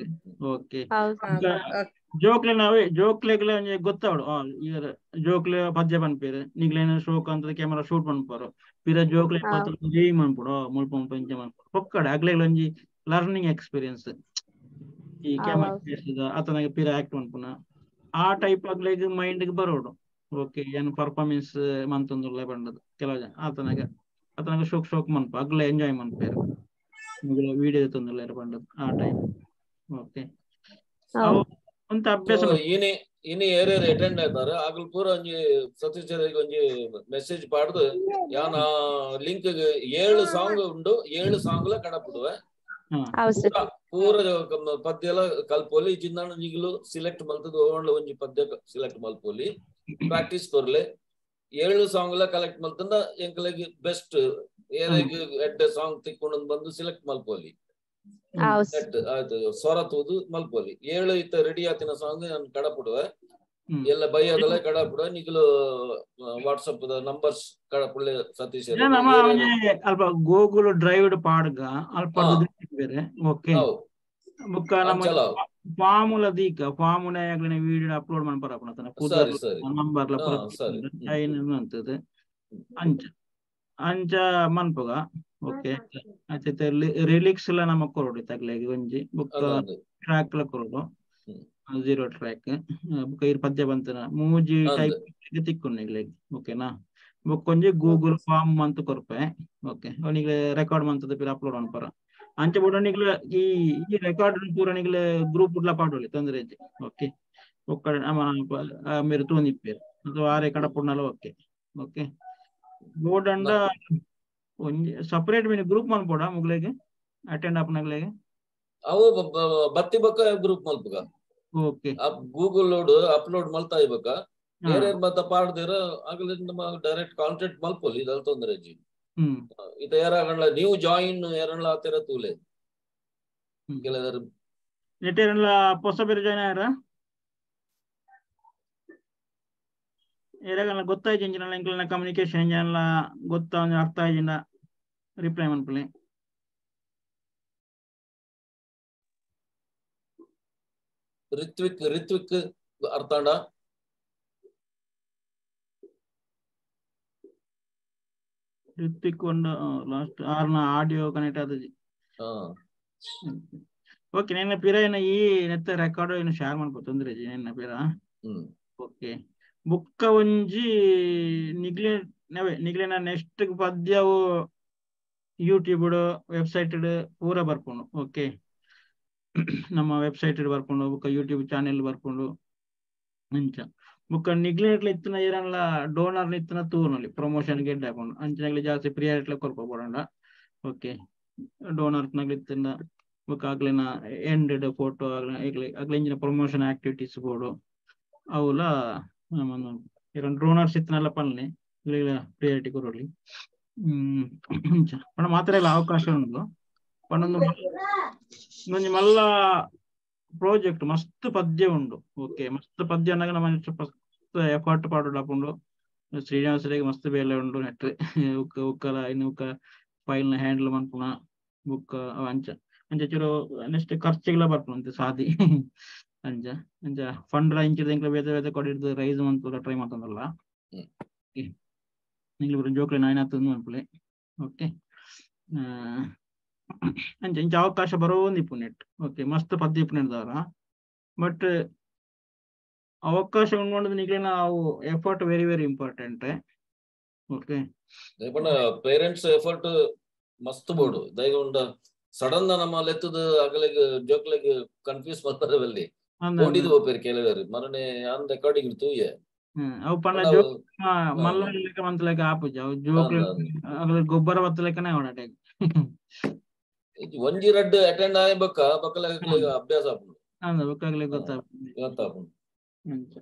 ಓಕೆ ಜೋಕ್ಲೆ ನಾವೇ ಜೋಕ್ಲೆಗ್ಲ ಒಂಜಿ ಗೊತ್ತಾವಡು ಇರ್ ಜೋಕ್ಲೆ ಪದ್ಯ ಪನ್ಪೇರು ನಿಗ್ಲೇನ ಶೋಕ್ ಅಂತ ಕ್ಯಾಮರಾ ಶೂಟ್ ಮನ್ಪಾರು ಪಿರ ಜೋಕ್ಲೆ ರಿವ್ಯೂ ಮನ್ಪುಡು ಮುಲ್ಪ ಮುಲ್ಪ ಇಂಚ ಮನ್ಪುಡು ಪೊಕ್ಕಡೆ ಅಗ್ಲೆಗ್ಲ ಒಂಜಿ ಲರ್ನಿಂಗ್ ಎಕ್ಸ್ಪೀರಿಯನ್ಸ್ ಈ ಕ್ಯಾಮರಾ ಅತನಗ ಪಿರ ಆಕ್ಟ್ ಮನ್ಪುನ ಆ ಟೈಪ್ ಆಗ್ಲೇಗ್ ಮೈಂಡ್ ಗೆ ಬರೋಡು. ಓಕೆ ಏನ್ ಪರ್ಫಾರ್ಮೆನ್ಸ್ ಮಂತೊಂದುಲ್ಲ ಬಂಡದು ಕೆಲವು ಜನ ಆತನಗ ಆತನಗ ಶೋಕ್ ಶೋಕ್ ಮನ್ಪ ಅಗ್ಲೆ ಎಂಜಾಯ್ ಮನ್ಪೇರು ವಿಡಿಯೋ ತಂದುಲ್ಲ ಬಂಡದು ಆ ಟೈಪ್. ಓಕೆ ಅಂತ ಅಭ್ಯಾಸ ಇನಿ ಇನಿ ಏರಿಯರ್ ಅಟೆಂಡ್ ಆಯ್ತಾರೆ ಆಗಲ್ ಪೂರ ಒಂಜಿ ಸತೀಶ್ ಒಂಜಿ ಮೆಸೇಜ್ ಪಾಡ್ದು ಯಾನ ಲಿಂಕ್ 7 ಸಾಂಗ್ ಉಂಡು 7 ಸಾಂಗ್ ಲ ಕಡಪುಡುವೆ ಪೂರ ಪದ್ಯ ಎಲ್ಲ ಕಲ್ಪೋಲಿ ಜಿಂದಾಣ ನಿಗ್ಲು ಸಿಲೆಕ್ಟ್ ಮಲ್ತದ ಓಂಡ್ಲ ಒಂಜಿ ಪದ್ಯ ಸಿಲೆಕ್ಟ್ ಮಲ್ಪೋಲಿ ಪ್ರಾಕ್ಟೀಸ್ ಕೊರ್ಲೆ 7 ಸಾಂಗ್ ಲ ಕಲೆಕ್ಟ್ ಮಲ್ತಂದ ಎಂಕಲೆಗ್ ಬೆಸ್ಟ್ ಏರೆಗ್ ಎಡ್ಡೆ ಸಾಂಗ್ ತಿಕ್ಕೊಂಡು ಬಂದು ಸಿಲೆಕ್ಟ್ ಮಲ್ಪೋಲಿ ಆಯ್ತು ಸ್ವರ ತೂದು ಮಲ್ಪೋಲಿ 7 ಇತ್ತ ರೆಡಿ ಆತಿನ ಸಾಂಗ್ ನಾನು ಕಡಪುಡುವೆ ಎಲ್ಲ ಬೈಯದಲ್ಲ ಕಡಪುಡುವೆ ನಿಗ್ಲು ವಾಟ್ಸಪ್ ನಂಬರ್ಸ್ ಕಡಪುಳ್ಳೆ ಸತೀಶ್ ಅಲ್ಪ ಗೂಗಲ್ ಡ್ರೈವ್ ಪಾಡ್ಗ ಅಲ್ಪ ಬೇರೆ. ಓಕೆ ಬುಕ್ಕ ನಮ್ಮ ಫಾರ್ಮುಲ ದೀಕ ಫಾರ್ಮುಲ ವಿಡಿಯೋ ಅಪ್ಲೋಡ್ ಮನ್ಪರ ನಂಬರ್ ಅಂತದೆ ಅಂಚ ಅಂಚ ಮನ್ಪುಗ. ಓಕೆ ಆಯ್ತು ರಿಲಿಕ್ಸ್ ಎಲ್ಲ ನಮ್ಮ ಕೊರಡು ತಗ್ಲೆಗ್ ಒಂಜಿ ಬುಕ್ ಟ್ರ್ಯಾಕ್ ಲ ಕೊರಡು 0 ಟ್ರ್ಯಾಕ್ ಬುಕ್ಕ ಇರ್ ಪದ್ಯ ಬಂತನ ಮೂಜಿ ಟೈಪ್ ತಿಕ್ಕೊಂಡು ನಿಗ್ಲೆಗ್. ಓಕೆನಾ ಬುಕ್ ಒಂಜಿ ಗೂಗಲ್ ಫಾರ್ಮ್ ಅಂತ ಕೊರ್ಪೆ. ಓಕೆ ಅವನಿಗೆ ರೆಕಾರ್ಡ್ ಮಂತದ ಪಿರ ಅಪ್ಲೋಡ್ ಮನ್ಪರ ಅಂಚೆ ಬುಡ ನಿಗ್ಲ ಈ ಈ ರೆಕಾರ್ಡ್ ಪೂರ ನಿಗ್ಲ ಗ್ರೂಪ್ ಉಡ್ಲ ಪಾಡೋಲಿ ತೊಂದರೆ ಇಜ್ಜಿ. ಓಕೆ ಒಕ್ಕ ಮೇರು ತೂಂದಿಪ್ಪೇರು ಅಥವಾ ಆರೆ ಕಡಪುಡ್ನಲ. ಓಕೆ ಓಕೆ ಬೋರ್ಡ್ ಅಂಡ ಒಂಜಿ ಸಪರೇಟ್ ಮೀನ್ ಗ್ರೂಪ್ ಮನ್ಪೋಡ ಮುಗ್ಲೆಗ್ ಅಟೆಂಡ್ ಆಪನಗ್ಲೆಗ್ ಅವು ಬತ್ತಿ ಬೊಕ್ಕ ಗ್ರೂಪ್ ಮಲ್ಪುಗ. ಓಕೆ ಗೂಗಲ್ ಲೋಡ್ ಅಪ್ಲೋಡ್ ಮಲ್ತಾ ಇಬಕ ಏರೇರ್ ಮತ್ತ ಪಾಡ್ದಿರ ಆಗಲಿ ನಮ್ಮ ಡೈರೆಕ್ಟ್ ಕಾಂಟ್ಯಾಕ್ಟ್ ಮಲ್ಪೊಲಿ ಇದಲ್ ತೊಂದರೆ ಇಜ್ಜಿ. ಇತ ಏರಾಗಂಡ್ಲ ನೀವು ಜಾಯಿನ್ ಏರನ್ಲ ಆತಿರ ತೂಲೆ ಕೆಲವರು ನೆಟೇರನ್ಲ ಪೊಸ ಬೇರೆ ಜಾಯಿನ್ ಆಯರ ಏರಾಗಂಡ್ಲ ಗೊತ್ತಾಯ್ತು ಇಂಜಿನಲ್ಲ ಎಂಕ್ಲೆನ ಕಮ್ಯುನಿಕೇಶನ್ ಇಂಜಿನಲ್ಲ ಗೊತ್ತಾ ಅರ್ಥ ಆಯ್ಜಿಂಡ ರಿಪ್ಲೈ ಮನ್ಪುಲೆ. ರಿತ್ವಿಕ್ ರಿತ್ವಿಕ್ ಅರ್ಥಾಂಡ ರಿತ್ವಿಕ್ ಒಂದು ಲಾಸ್ಟ್ ಆರ್ನ ಆಡಿಯೋ ಕನೆಕ್ಟ್ ಆದಜಿ. ಓಕೆ ನಿನ್ನ ಪಿರ ಏನ ಈ ನೆತ್ತ ರೆಕಾರ್ಡ್ ಏನು ಶೇರ್ ಮಾಡ್ಕೊ ತೊಂದ್ರೆ ನಿನ್ನ ಪಿರ. ಓಕೆ ಬುಕ್ಕ ಒಂಜಿ ನಿಗ್ಲೆ ನವೆ ನಿಗ್ಲೆನ ನೆಕ್ಸ್ಟ್ ಪದ್ಯವು ಯೂಟ್ಯೂಬ್ ವೆಬ್ಸೈಟ್ ಪೂರ ಬರ್ಪುಂಡು. ಓಕೆ ನಮ್ಮ ವೆಬ್ಸೈಟ್ ಬರ್ಪುಂಡು ಬುಕ್ಕ ಯೂಟ್ಯೂಬ್ ಚಾನೆಲ್ ಬರ್ಪುಂಡು ಅಂಚ ಬುಕ್ಕ ನಿಗ್ಲೆಟ್ಲ ಇತ್ತಿನ ಏರನ್ಲ ಡೋನರ್ ಇತ್ತಿನ ತೂರ್ನಲ್ಲಿ ಪ್ರಮೋಷನ್ ಗೆಡ್ಡೆ ಹಾಕೊಂಡು ಅಂಚಿನಾಗ್ಲಿ ಜಾಸ್ತಿ ಪ್ರಿಯಾರಿಟ್ಲ ಕೊರ್ಪೋಬೋಡಂಡ. ಓಕೆ ಡೋನರ್ ನಗ್ಲಿ ಇತ್ತಿನ ಬುಕ್ಕ ಆಗ್ಲಿನ ಎಂಡೆಡ್ ಫೋಟೋ ಆಗ್ಲಿ ಆಗ್ಲಿ ಇಂಜಿನ ಪ್ರಮೋಷನ್ ಆಕ್ಟಿವಿಟೀಸ್ ಬೋಡು ಅವುಲ ನಮ್ಮ ಡೋನರ್ಸ್ ಇತ್ತಿನಲ್ಲ ಪನ್ನೆ ಪ್ರಿಯಾರಿಟಿ ಕೊರೊಲಿ. ಪಂಡ ಮಾತ್ರ ಇಲ್ಲ ಅವಕಾಶ ಉಂಟು ಪಂಡೊಂದು ಒಂಜಿ ಮಲ್ಲ ಪ್ರಾಜೆಕ್ಟ್ ಮಸ್ತ್ ಪದ್ಯ ಉಂಡು. ಓಕೆ ಮಸ್ತ್ ಪದ್ಯ ಅನ್ನಾಗ ನಮ್ಮ ಮಸ್ತ್ ಎಫರ್ಟ್ ಪಾಡುಂಡು ಶ್ರೀನಿವಾಸರಿಗೆ ಮಸ್ತ್ ಬೇಲೆ ಉಂಡು ನೆಟ್ ಉಕ್ಕ ಉಕ್ಕಲ ಇನ್ನು ಉಕ್ಕ ಫೈಲ್ ನ ಹ್ಯಾಂಡಲ್ ಮನ್ಪುನ ಬುಕ್ ಅಂಚ ಅಂಚ ಚೂರು ನೆಕ್ಸ್ಟ್ ಖರ್ಚಿಗೆಲ್ಲ ಬರ್ಪುಂಡು ಸಾದಿ ಅಂಚ ಅಂಚ ಫಂಡ್ ಇಂಚಿದ ಎಂಕ್ಲ ಬೇತೆ ಬೇತೆ ಕೊಡಿಡ್ದು ರೈಸ್ ಮನ್ಪುಲ ಟ್ರೈ ಮಾಡ್ತಂದಲ್ಲ ನಿಂಗ್ಲ ಜೋಕ್ಲೆ ನಾಯಿನಾತಂದು ಮನ್ಪುಲೆ. ಓಕೆ ಅಂಚ ಇಂಚ ಅವಕಾಶ ಬರೋಂದು ಇಪ್ಪು ನೆಟ್. ಓಕೆ ಮಸ್ತ್ ಪದ್ಯ ಇಪ್ಪು ನೆಟ್ದವರ ಬಟ್ ಅವಕಾಶ ಉಂಡು ನಿಗ್ಲೆ ನಾವು effort very very important. Okay parents effort ಮಸ್ತ್ ಬೋಡು ದಯಗೊಂಡ ಸಡನ್ ನಮ್ಮ ಲೆತ್ತದ ಅಗಲೆಗ್ ಜೋಕ್ಲೆಗ್ ಕನ್ಫ್ಯೂಸ್ ಮಾಡ್ತಾರೆ ಬಲ್ಲಿ ಓಡಿದು ಹೋಗ್ಬೇರು ಕೆಲವರು ಮರನೆ ಆನ್ ರೆಕಾರ್ಡಿಂಗ್ ತೂಯೆ ಅವು ಪಂಡ ಜೋಕ್ ಮಲ್ಲ ಲೆಕ್ಕ ಮಂತಲೆಕ್ಕ ಆಪುಜ ಅವು ಜೋಕ್ ಅಗಲ ಗೊಬ್ಬರ ಬತ್ತಲೆಕ್ಕನೆ ಅವಡ ಒಂಜಿ ರಡ್ಡ್ ಅಟೆಂಡ್ ಆಯ ಬಕ್ಕ ಬಕ್ಕಲ ಅಭ್ಯಾಸ ಆಪುಂಡು. ಅಂದ ಬೊಕ್ಕ ಗೊತ್ತಾಪುಂಡು ಗೊತ್ತಾಪುಂಡು ಅಂಚ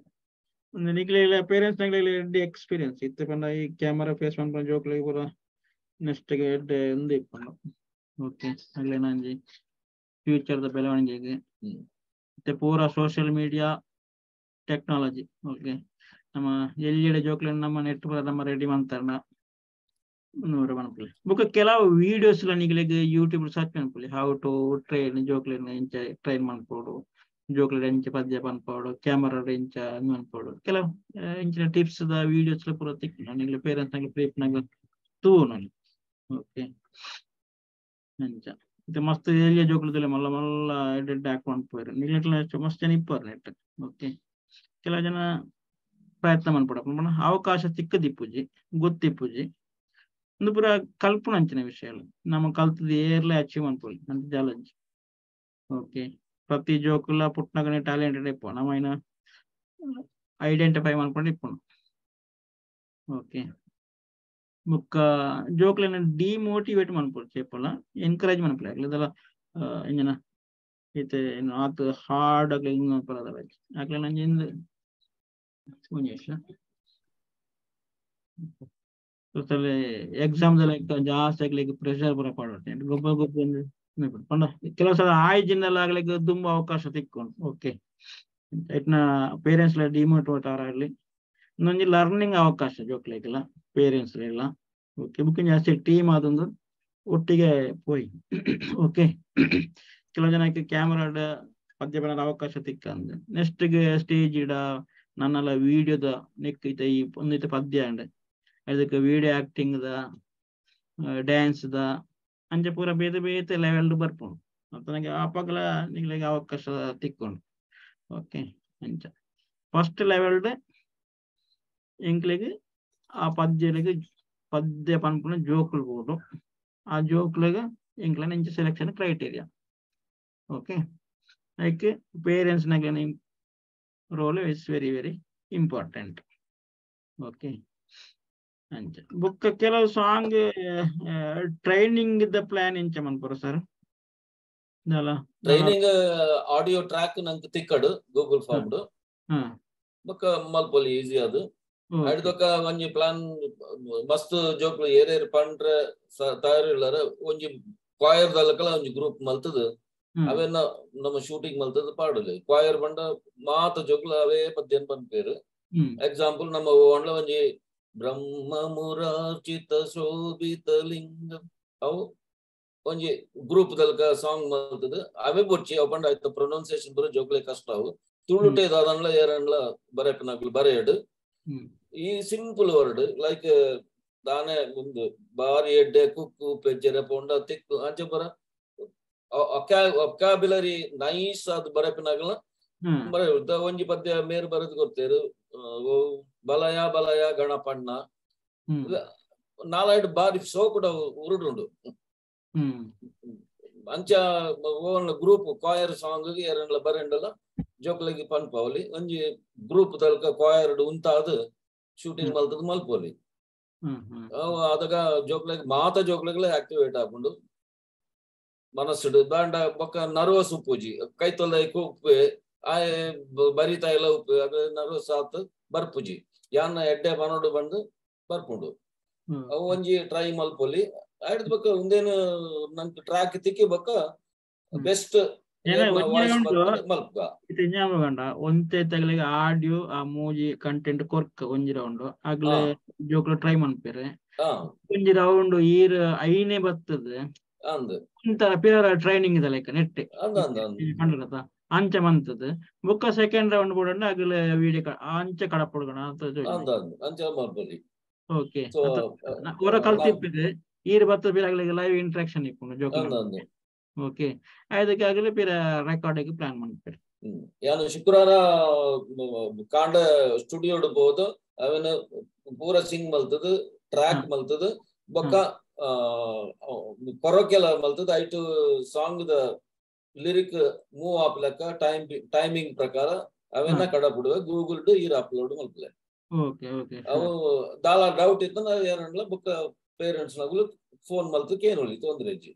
ನಿಕ್ಲೆಗ್ಲ ಪೇರೆಂಟ್ಸ್ ನಕ್ಲೆಗ್ಲ ಎಡ್ಡೆ ಎಕ್ಸ್ಪೀರಿಯನ್ಸ್ ಇತ್ತೆ ಪಂಡ ಈ ಕ್ಯಾಮರಾ ಫೇಸ್ ಮನ್ಪುನ ಜೋಕ್ಲೆಗ್ ಪೂರ ನೆಕ್ಸ್ಟ್ ಗ್ ಎಡ್ಡೆ ಉಂದು ಇಪ್ಪುಂಡು. ಓಕೆ ಅಗ್ಲೆನ ಒಂಜಿ ಫ್ಯೂಚರ್ ದ ಬೆಳವಣಿಗೆಗ್ ಇತ್ತೆ ಪೂರ ಸೋಷಿಯಲ್ ಮೀಡಿಯಾ ಟೆಕ್ನಾಲಜಿ. ಓಕೆ ನಮ್ಮ ಎಲ್ಲಿಡೆ ಜೋಕ್ಲೆನ್ ನಮ್ಮ ನೆಟ್ ಪೂರ ನಮ್ಮ ರೆಡಿ ಮಂತರ್ನ ನೂರ ಮನ್ಪುಲೆ. ಬೊಕ್ಕ ಕೆಲವು ವೀಡಿಯೋಸ್ ಲ ನಿಕ್ಲೆಗ್ ಯೂಟ್ಯೂಬ್ ಸರ್ಚ್ ಮನ್ಪುಲೆ how to train ಜೋಕ್ಲೆನ್ ಎಂಚ ಟ್ರೈನ್ ಮನ್ಪೊಡು, ಜೋಕ್ಲೆಡ್ ಎಂಚ ಪದ್ಯ ಪನ್ಪೊಡು, ಕ್ಯಾಮರಾ ಎಂಚ ಮನ್ಪೊಡು, ಕೆಲವು ಇಂಚಿನ ಟಿಪ್ಸ್ ದ ವೀಡಿಯೋಸ್ ಲ ಪೂರ ತಿಕ್ಕುಂಡು ನಿಕ್ಲೆ ಪೇರೆಂಟ್ಸ್ ನಕ್ಲೆ ಫ್ರೀ ಇಪ್ಪುನಗ ತೂವೊನೊಲಿ. ಓಕೆ ಅಂಚ ಇತ್ತೆ ಮಸ್ತ್ ಎಲ್ಯ ಜೋಕುಲು ಮಲ್ಲ ಮಲ್ಲ ಎಡ್ಡೆ ಆಕ್ಟ್ ಮನ್ಪುವೆರ್ ನಿಕ್ಲೆಟ್ಲ ಮಸ್ತ್ ಜನ ಇಪ್ಪುವೆರ್ ನೆಟ್. ಓಕೆ ಕೆಲವು ಜನ ಪ್ರಯತ್ನ ಮನ್ಪೊಡು ಪಂಡ ಅವಕಾಶ ತಿಕ್ಕದಿಪ್ಪುಜಿ, ಗೊತ್ತಿಪ್ಪುಜಿ, ಉಂದು ಪೂರ ಕಲ್ಪುನ ಅಂಚಿನ ವಿಷಯಲು ನಮ ಕಲ್ತುದು ಏರ್ಲ ಅಚೀವ್ ಮನ್ಪೊಲಿ ಅಂತ ಚಾಲೆಂಜ್. ಓಕೆ ಪ್ರತಿ ಜೋಕುಲ ಪುಟ್ನಗನೆ ಟ್ಯಾಲೆಂಟೆಡ್ ಇಪ್ಪು ನಮ ಐನ ಐಡೆಂಟಿಫೈ ಮನ್ಕೊಂಡು ಇಪ್ಪುನು. ಓಕೆ ಬೊಕ್ಕ ಜೋಕ್ಲೆನ್ ಡಿಮೋಟಿವೇಟ್ ಮನ್ಪೊಡು ಚೇಪಲ ಎನ್ಕರೇಜ್ ಮನ್ಪೊಲಿ ಅಕ್ಲೆ ದಾಲ ಎಂಜನ ಇತ್ತೆ ಆತ್ ಹಾರ್ಡ್ ಅಕ್ಲೆ ಇಂದ್ ಮನ್ಪೊಲ ಅಕ್ಲೆನ ಒಂಜಿ ಇಂದ್ ಒಂಜಿ ಎಕ್ಸಾಮ್ ದ ಜಾಸ್ತಿ ಅಕ್ಲೆಗ್ ಪ್ರೆಷರ್ ಪೂರ ಪಾಡೊಡು ಗೊಬ್ಬ ಗೊಬ್ಬ ಪಂಡ ಕೆಲವು ಸಲ ಆಯ್ಜಿಂದಲ ಅಗ್ಲೆಗ್ ದುಂಬು ಅವಕಾಶ ತಿಕ್ಕುಂಡು. ಓಕೆ ಐಟ್ನ ಪೇರೆಂಟ್ಸ್ ಲ ಡಿಮೋಟಿವೇಟ್ ಆರಾಗ್ಲಿ ಇನ್ನೊಂಜಿ ಲರ್ನಿಂಗ್ ಅವಕಾಶ ಜೋಕ್ಲೆಗ್ಲ ಪೇರೆಂಟ್ಸ್ ಲೆಗ್ಲ. ಓಕೆ ಬುಕ್ಕ ಜಾಸ್ತಿ ಟೀಮ್ ಆದೊಂದು ಒಟ್ಟಿಗೆ ಪೋಯಿ. ಓಕೆ ಕೆಲವು ಜನಕ್ಕೆ ಕ್ಯಾಮರಾಡ್ ಪದ್ಯ ಪನರ ಅವಕಾಶ ತಿಕ್ಕಂದ್ ನೆಕ್ಸ್ಟ್ ಗ್ ಸ್ಟೇಜ್ ಇಡ ನನ್ನಲ ವಿಡಿಯೋದ ನೆಕ್ ಇತ್ತೆ ಈ ಒಂದು ಇತ್ತೆ ಪದ್ಯ ಅಂಡ್ ಅದಕ್ಕೆ ವಿಡಿಯೋ ಆಕ್ಟಿಂಗ್ ದ ಡ್ಯಾನ್ಸ್ ದ ಅಂಚ ಪೂರ ಬೇತೆ ಬೇತೆ ಲೆವೆಲ್ ಬರ್ಪುಂಡು ಅತ್ತ ಆಪಗಲ ನಿಕ್ಲೆಗ್ ಅವಕಾಶ ತಿಕ್ಕುಂಡು. ಓಕೆ ಅಂಚ ಫಸ್ಟ್ ಲೆವೆಲ್ ಎಂಕ್ಲೆಗ್ ಆ ಪದ್ಯಲೆಗ್ ಪದ್ಯ ಪನ್ಪುನ ಜೋಕುಲು ಬೋಡು, ಆ ಜೋಕುಲೆಗ್ ಎಂಕ್ಲೆನ ಇಂಚ ಸೆಲೆಕ್ಷನ್ ಕ್ರೈಟೀರಿಯಾ. ಓಕೆ ಐಕ್ parents ನಕ್ಲೆನ role is very very important. Okay ಅಂಚ ಬೊಕ್ಕ ಕೆಲವು ಸಾಂಗ್ ಟ್ರೈನಿಂಗ್ the plan ಎಂಚ ಮನ್ಪುರ ಸರ್? ಟ್ರೈನಿಂಗ್ ಆಡಿಯೋ ಟ್ರ್ಯಾಕ್ ನಂಗೆ ತಿಕ್ಕಡು ಗೂಗಲ್ ಫಾರ್ಮ್ ಬೊಕ್ಕ ಮಲ್ಪೊಲಿ ಈಸಿ ಅದು. ಅಡ್ದೊಕ್ಕ ಒಂಜಿ ಪ್ಲಾನ್ ಮಸ್ತ್ ಜೋಕ್ಲು ಏರೇರು ಪಂಡ್ರೆ ತಯಾರಿಲ್ಲರ ಒಂಜಿ ಕ್ವಾಯರ್ ದಲಕಲ ಒಂಜಿ ಗ್ರೂಪ್ ಮಲ್ತದು ಅವೆನ್ನ ನಮ್ಮ ಶೂಟಿಂಗ್ ಮಲ್ತದು ಪಾಡಲಿ ಕ್ವಾಯರ್ ಬಂಡ ಮಾತ ಜೋಕ್ಲು ಅವೇ ಪದ್ಯನ್ ಪನ್ಪೇರು. ಎಕ್ಸಾಂಪಲ್ ನಮ್ಮ ಓಂಡ್ಲ ಒಂಜಿ ಬ್ರಹ್ಮ ಮುರಾರ್ಚಿತ ಶೋಭಿತ ಲಿಂಗ ಅವು ಒಂಜಿ ಗ್ರೂಪ್ ದಲ್ಕ ಸಾಂಗ್ ಮಲ್ತದು ಅವೇ ಬೊರ್ಚಿ ಅವು ಪಂಡ ಆಯ್ತು ಪ್ರೊನೌನ್ಸಿಯೇಷನ್ ಬರೋ ಜೋಕ್ಲೆ ಕಷ್ಟ ಅವು ತುಳುಟೆ ದಾದನ್ಲ ಏರನ್ಲ ಬರೆಪನಕ್ಲು ಬರೆಯಡು. ಈ ಸಿಂಪಲ್ ವರ್ಡ್ ಲೈಕ್ ದಾನೆ ಮುಂದೆ ಬಾರಿ ಎಡ್ಡೆ ಕುಕ್ಕು ಪೆಜ್ಜೆರೆ ಪೋಂಡ ತಿಕ್ಕು ಅಂಚ ಬರ ಒಕಾಬ್ಯುಲರಿ ನೈಸ್ ಅದು ಬರೆಪಿನಾಗಲ ಬರ ಒಂಜಿ ಪದ್ಯ ಮೇರು ಬರೆದು ಕೊಡ್ತೇರು ಬಲಯ ಬಲಯ ಗಣಪಣ್ಣ ನಾಲ್ಕು ಬಾರಿ ಸೋಕುಡ ಉರುಡುಂಡು ಅಂಚ ಗ್ರೂಪ್ ಕಾಯರ್ ಸಾಂಗ್ ಏರನ್ಲ ಬರೆಂಡಲ ಜೋಕ್ಲೆಗ್ ಪನ್ಪವಲಿ ಒಂಜಿ ಗ್ರೂಪ್ ತಲಕ ಕ್ವಾಯರ್ ಉಂತಾದ್ ಶೂಟಿಂಗ್ ಮಲ್ತದ ಮಲ್ಪೊಲಿ ಅದಗ ಜೋಕ್ಲೆಗ್ ಮಾತ ಜೋಕ್ಲೆಗ್ಲ ಆಕ್ಟಿವೇಟ್ ಆಪುಂಡು ಮನಸ್ಸುಡು ದಾಂಡ ಬೊಕ್ಕ ನರ್ವಸ್ ಉಪ್ಪುಜಿ ಕೈತೊಲ ಉಪ್ಪು ಆಯೆ ಬರಿತಾ ಎಲ್ಲ ಉಪ್ಪು ಅದ ನರ್ವಸ್ ಆತ್ ಬರ್ಪುಜಿ ಯಾನ್ ಎಡ್ಡೆ ಪನೊಡು ಬಂದು ಬರ್ಪುಂಡು ಅವು ಒಂಜಿ ಟ್ರೈ ಮಲ್ಪೊಲಿ. ಆಯ್ತು ಬೊಕ್ಕ ಉಂದೇನು ನಂಗೆ ಟ್ರ್ಯಾಕ್ ತಿಕ್ಕಿ ಬೊಕ್ಕ ಬೆಸ್ಟ್ ಒಂತೆ ತಗಲಿಗೆ ಆಡಿಯೋ ಆ ಮೂಜಿ ಕಂಟೆಂಟ್ ಕೊರ್ಕ ಒಂಜಿ ರೌಂಡ್ ಆಗ್ಲೇ ಜೋಕ್ಲು ಟ್ರೈ ಮನ್ಪೇರೆ ಒಂಜಿ ರೌಂಡ್ ಈರ್ ಐನೇ ಬರ್ತದೆ ಒಂಥರ ಪಿರ ಟ್ರೈನಿಂಗ್ ಇದೆ ಲೈಕ್ ನೆಟ್ ಕಂಡರತ ಅಂಚ ಮಂತದ ಬೊಕ್ಕ ಸೆಕೆಂಡ್ ರೌಂಡ್ ಬೋಡಂಡ ಆಗ್ಲೇ ವಿಡಿಯೋ ಅಂಚ ಕಡಪೊಡ್ಗಣ ಓಕೆ ಹೊರ ಕಲ್ತಿಪ್ಪಿದೆ ಈರ್ ಬತ್ತ ಪಿರ ಆಗ್ಲಿಗೆ ಲೈವ್ ಇಂಟ್ರಾಕ್ಷನ್ ಇಪ್ಪುಂಡು ಜೋಕ್ಲು. ಓಕೆ ಅದಕ್ಕೆ ಆಗಲಿ ಪಿರ ರೆಕಾರ್ಡ್ ಪ್ಲಾನ್ ಮಾಡ್ತಾರೆ. ಯಾನು ಶುಕ್ರವಾರ ಕಾಂಡ ಸ್ಟುಡಿಯೋ ಬೋದು ಅವನ ಪೂರ ಸಿಂಗ್ ಮಲ್ತದು ಟ್ರ್ಯಾಕ್ ಮಲ್ತದು ಬೊಕ್ಕ ಕೊರೊಕೆಲ ಮಲ್ತದು ಐಟು song the lyric move ಆಪ್ಲಕ್ಕ time timing ಪ್ರಕಾರ ಅವೆನ್ನ ಕಡಪುಡುವೆ ಗೂಗಲ್ ಟು ಈರ್ ಅಪ್ಲೋಡ್ ಮಲ್ಪಲೆ. ಓಕೆ ಓಕೆ ಅವು ದಾಲ ಡೌಟ್ ಇತ್ತು ಏರನ್ಲ ಬೊಕ್ಕ ಪೇರೆಂಟ್ಸ್ ನಗುಲು ಫೋನ್ ಮಲ್ತು ಕೇನೊಲಿ ತೊಂದ್ರೆ ಇಜ್ಜಿ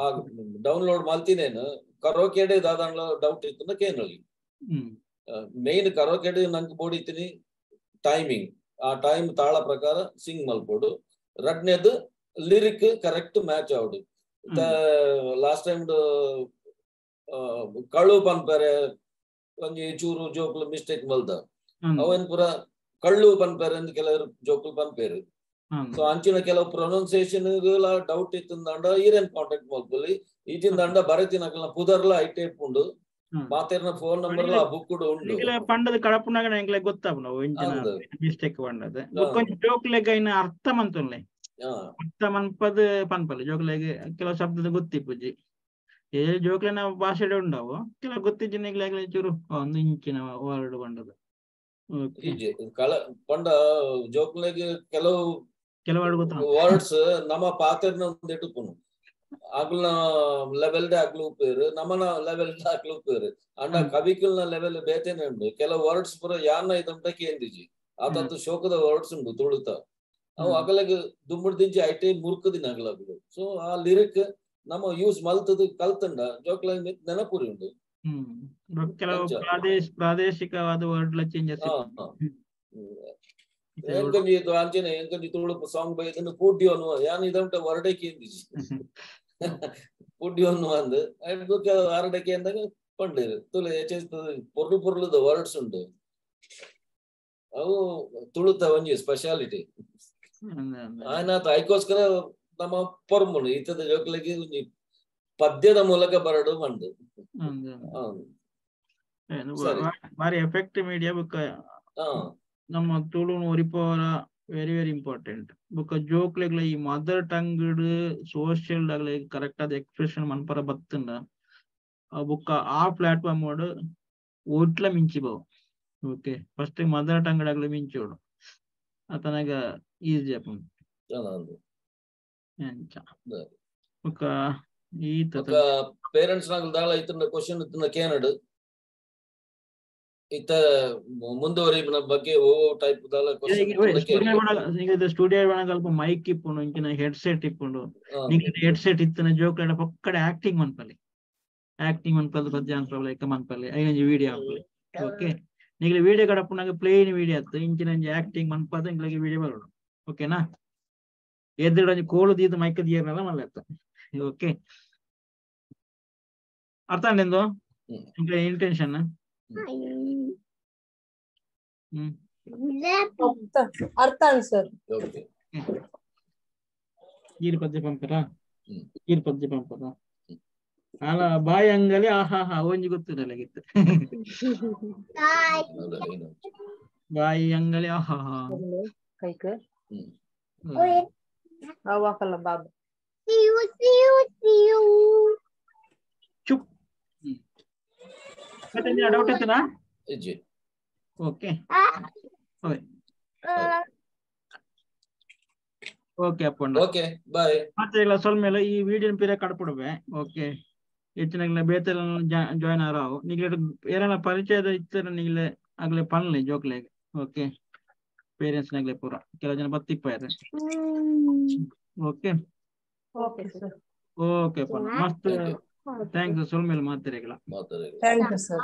ಆ ಡೌನ್ಲೋಡ್ ಮಲ್ತಿನೇನು ಕರೋಕೆಡೆ ದಾದಾಂಡ್ಲ ಡೌಟ್ ಇತ್ತಂದ ಕೇನಲಿ ಮೇನ್ ಕರೋಕೆಡೆ ನಂಗೆ ಬೋಡಿತೀನಿ ಟೈಮಿಂಗ್ ಆ ಟೈಮ್ ತಾಳ ಪ್ರಕಾರ ಸಿಂಗ್ ಮಲ್ಪೋಡು ರಡ್ನೇದು ಲಿರಿಕ್ ಕರೆಕ್ಟ್ ಮ್ಯಾಚ್ ಆವಡು ಲಾಸ್ಟ್ ಟೈಮ್ ಕಳು ಪನ್ಪರೆ ಒಂಜಿ ಚೂರು ಜೋಕ್ಲು ಮಿಸ್ಟೇಕ್ ಮಲ್ದ ಅವೇನ್ ಪೂರ ಕಳ್ಳು ಪನ್ಪೇರೆ ಅಂದ್ ಕೆಲವರು ಜೋಕ್ಲು ಪನ್ಪೇರು ಸೊ ಅಂಚಿನ ಕೆಲವು ಪ್ರೊನೌನ್ಸಿಯೇಷನ್ ಡೌಟ್ ಇತ್ತಂದಾಂಡ ಈರೇನ್ ಕಾಂಟ್ಯಾಕ್ಟ್ ಮಲ್ಪೊಲಿ ಈಚಿಂದಾಂಡ ಬರತಿನಕಲ್ನ ಪುದರ್ಲ ಐಟೇಪ್ ಉಂಡು ಮಾತೇರ್ನ ಫೋನ್ ನಂಬರ್ ಆ ಬುಕ್ ಉಂಡು ಪಂಡದ ಕಡಪುನಾಗ ಎಂಕ್ಲೆ ಗೊತ್ತಾಪುಂಡು ಇಂಚಿನ ಮಿಸ್ಟೇಕ್ ಪಂಡದ ಬೊಕ್ಕ ಜೋಕ್ಲೆಗ್ ಐನ ಅರ್ಥ ಮಂತುಲ್ಲೆ ಅರ್ಥ ಮನ್ಪದ್ ಪನ್ಪಲ್ಲ ಜೋಕ್ಲೆಗ್ ಕೆಲವು ಶಬ್ದದ ಗೊತ್ತಿಪ್ಪುಜಿ ಏ ಜೋಕ್ಲೆನ ಭಾಷೆಡೆ ಉಂಡವು ಕೆಲವು ಗೊತ್ತಿಜ್ಜಿನ ಚೂರು ಒಂದು ಇಂಚಿನ ವರ್ಡ್ ಪಂಡದ ಪಂಡ ಜೋಕ್ಲೆಗ್ ಕೆಲವು ವರ್ಡ್ಸ್ ನಮ್ಮ ಪಾತೆರ್ನ ಒಂದ್ ಇಟ್ಟುಪುನು ಅಗ್ಲ ಲೆವೆಲ್ ಅಗ್ಲು ಉಪ್ಪೇರು ನಮ್ಮನ ಲೆವೆಲ್ ಅಗ್ಲು ಉಪ್ಪೇರು ಅಂಡ ಕವಿಕಲ್ನ ಲೆವೆಲ್ ಬೇತೇನೆ ಉಂಡು ಕೆಲವು ವರ್ಡ್ಸ್ ಪೂರ ಯಾನ ಇದಂಟ ಕೇಂದಿಜಿ ಆತಂತ ಶೋಕದ ವರ್ಡ್ಸ್ ಉಂಡು ತುಳುತ ಅವು ಅಗಲಗ್ ದುಂಬುಡ್ದಿಂಚಿ ಐಟೆ ಮುರ್ಕದಿನ ಅಗಲಗ್ಲು ಸೊ ಆ ಲಿರಿಕ್ ನಮ್ಮ ಯೂಸ್ ಮಲ್ತದ ಕಲ್ತಂಡ ಜೋಕ್ಲ ನೆನಪುರಿ ಉಂಡು ಕೆಲವು ಪ್ರಾದೇಶಿಕವಾದ ವರ್ಡ್ ಲ ಚೇಂಜಸ್ ಎಂಕಂಜಿ ಅಂಚನೆ ಎಂಕಂಜಿ ತುಳು ಸಾಂಗ್ ಬೈದನ್ನು ಪೂಡ್ಯೋ ಅನ್ನುವ ಯಾನ್ ಇದಂಟ ವರ್ಡೇ ಕೇಂದಿಜಿ ಪೂಡ್ಯೋ ಅನ್ನುವ ಅಂದ್ ಆರಡಕ್ಕೆ ಅಂದಾಗ ಪಂಡೇರು ತುಳು ಪೊರ್ಲು ಪೊರ್ಲುದ ವರ್ಡ್ಸ್ ಉಂಡು ಅವು ತುಳುತ ಒಂಜಿ ಸ್ಪೆಷಾಲಿಟಿ ಆಯ್ನಾತ ಐಕೋಸ್ಕರ ನಮ್ಮ ಪೊರ್ಮುನು ಇತ್ತದ ಜೋಕ್ಲೆಗ್ ಒಂಜಿ ಪದ್ಯದ ಮೂಲಕ ಬರಡು ಮಂಡು ಬಾರಿ ಎಫೆಕ್ಟ್ ಮೀಡಿಯಾ ಬೊಕ್ಕ ನಮ್ಮ ತುಳು ಒರಿಪವರ ವೆರಿ ವೆರಿ ಇಂಪಾರ್ಟೆಂಟ್ ಬೊಕ್ಕ ಜೋಕ್ಲೆಗ್ಲ ಈ ಮದರ್ ಟಂಗ್ ಸೋಷಿಯಲ್ ಕರೆಕ್ಟ್ ಆದ ಎಕ್ಸ್ಪ್ರೆಷನ್ ಮನ್ಪರ ಬತ್ತಂಡ ಬೊಕ್ಕ ಆ ಪ್ಲಾಟ್ಫಾರ್ಮ್ ಓಟ್ಲ ಮಿಂಚಿಬವು ಓಕೆ ಫಸ್ಟ್ ಮದರ್ ಟಂಗ್ ಆಗ್ಲ ಮಿಂಚೋಡು ಅತನಾಗ ಈಸಿ ಆಪುಂಡು ಅಂಚ ಬೊಕ್ಕ ಈ ಪೇರೆಂಟ್ಸ್ ನಾಗಲ್ ದಾಳ ಇತ್ತಂಡ ಕ್ವಶನ್ ಇತ್ತಂಡ ಕೇನಡು ಇತ್ತ ಮುಂದುವರಿನ ಬಗ್ಗೆ ಓ ಟೈಪ್ ದಾಲ ಕ್ವಶನ್ ಸ್ಟುಡಿಯೋ ಒಳಗ ಮೈಕ್ ಇಪ್ಪುಂಡು ಇಂಚಿನ ಹೆಡ್ ಸೆಟ್ ಇಪ್ಪುಂಡು ನಿಂಗೆ ಹೆಡ್ ಸೆಟ್ ಇತ್ತನ ಜೋಕ್ಲೆಡ ಪೊಕ್ಕಡೆ ಆಕ್ಟಿಂಗ್ ಮನ್ಪಲೆ ಆಕ್ಟಿಂಗ್ ಮನ್ಪಲ್ ಪದ್ಯ ಅನ್ಪಲೆ ಲೈಕ್ ಮನ್ಪಲೆ ಐನಂಜಿ ವಿಡಿಯೋ ಅನ್ಪಲೆ ಓಕೆ ನಿಂಗೆ ವಿಡಿಯೋ ಕಡಪುನಾಗ ಪ್ಲೇನ್ ವಿಡಿಯೋ ಅತ್ತ ಇಂಚಿನ ಆಕ್ಟಿಂಗ್ ಮನ್ಪದ ಇಂಗ್ಲಿಗೆ ವಿಡಿಯೋ ಬರೋಣ ಓಕೆನಾ ಎದುರು ಒಂಜಿ ಕೋಲು ದೀದ್ ಮೈಕ್ ದಿಯರ್ನಲ್ಲ ಮಲ್ಲೆತ್ತ ಓಕೆ ಅರ್ಥ ನಿಂದು ಇಂಟೆನ್ಷನ್ ಅರ್ಥ ಸರ್ ಈರ್ ಪದ್ಯ ಪಂಪರಾ ಈರ್ ಪದ್ಯ ಪಂಪರಾ ಅಲ್ಲ ಬಾಯಿ ಅಂಗಲಿ ಆಹಾ ಹಾ ಒಂಜಿ ಗೊತ್ತಿರಲ್ಲ ಬಾಯಿ ಅಂಗಲಿ ಆಹಾ ಹಾ ಚುಪ್ ಮತ್ತೆ ಡೌಟ್ ಇತ್ತನಾ okay okay Appanna okay bye ಮತ್ತೆ ಇಲ್ಲ ಸ್ವಲ್ಪ ಮೇಲೆ ಈ ವಿಡಿಯೋ ಪಿರ ಕಡ್ಪುಡುವೆ ಓಕೆ ಹೆಚ್ಚಿನ ಬೇತೆ ಜಾಯ್ನ್ ಆರಾವು ನಿಗ್ಲೆ ಏರನ ಪರಿಚಯದ ಇತ್ತರ ನಿಗ್ಲೆ ಆಗ್ಲೆ ಪನ್ಲೆ ಜೋಕ್ಲೆ ಓಕೆ ಪೇರೆಂಟ್ಸ್ ನಾಗ್ಲೆ ಪೂರ ಕೆಲವು ಜನ ಬತ್ತಿಪ್ಪ okay okay sir okay Appanna ಮಸ್ತ್ thanks ಸ್ವಲ್ಪ ಮೇಲೆ ಮಾತಾಡಿಲ್ಲ thank you sir.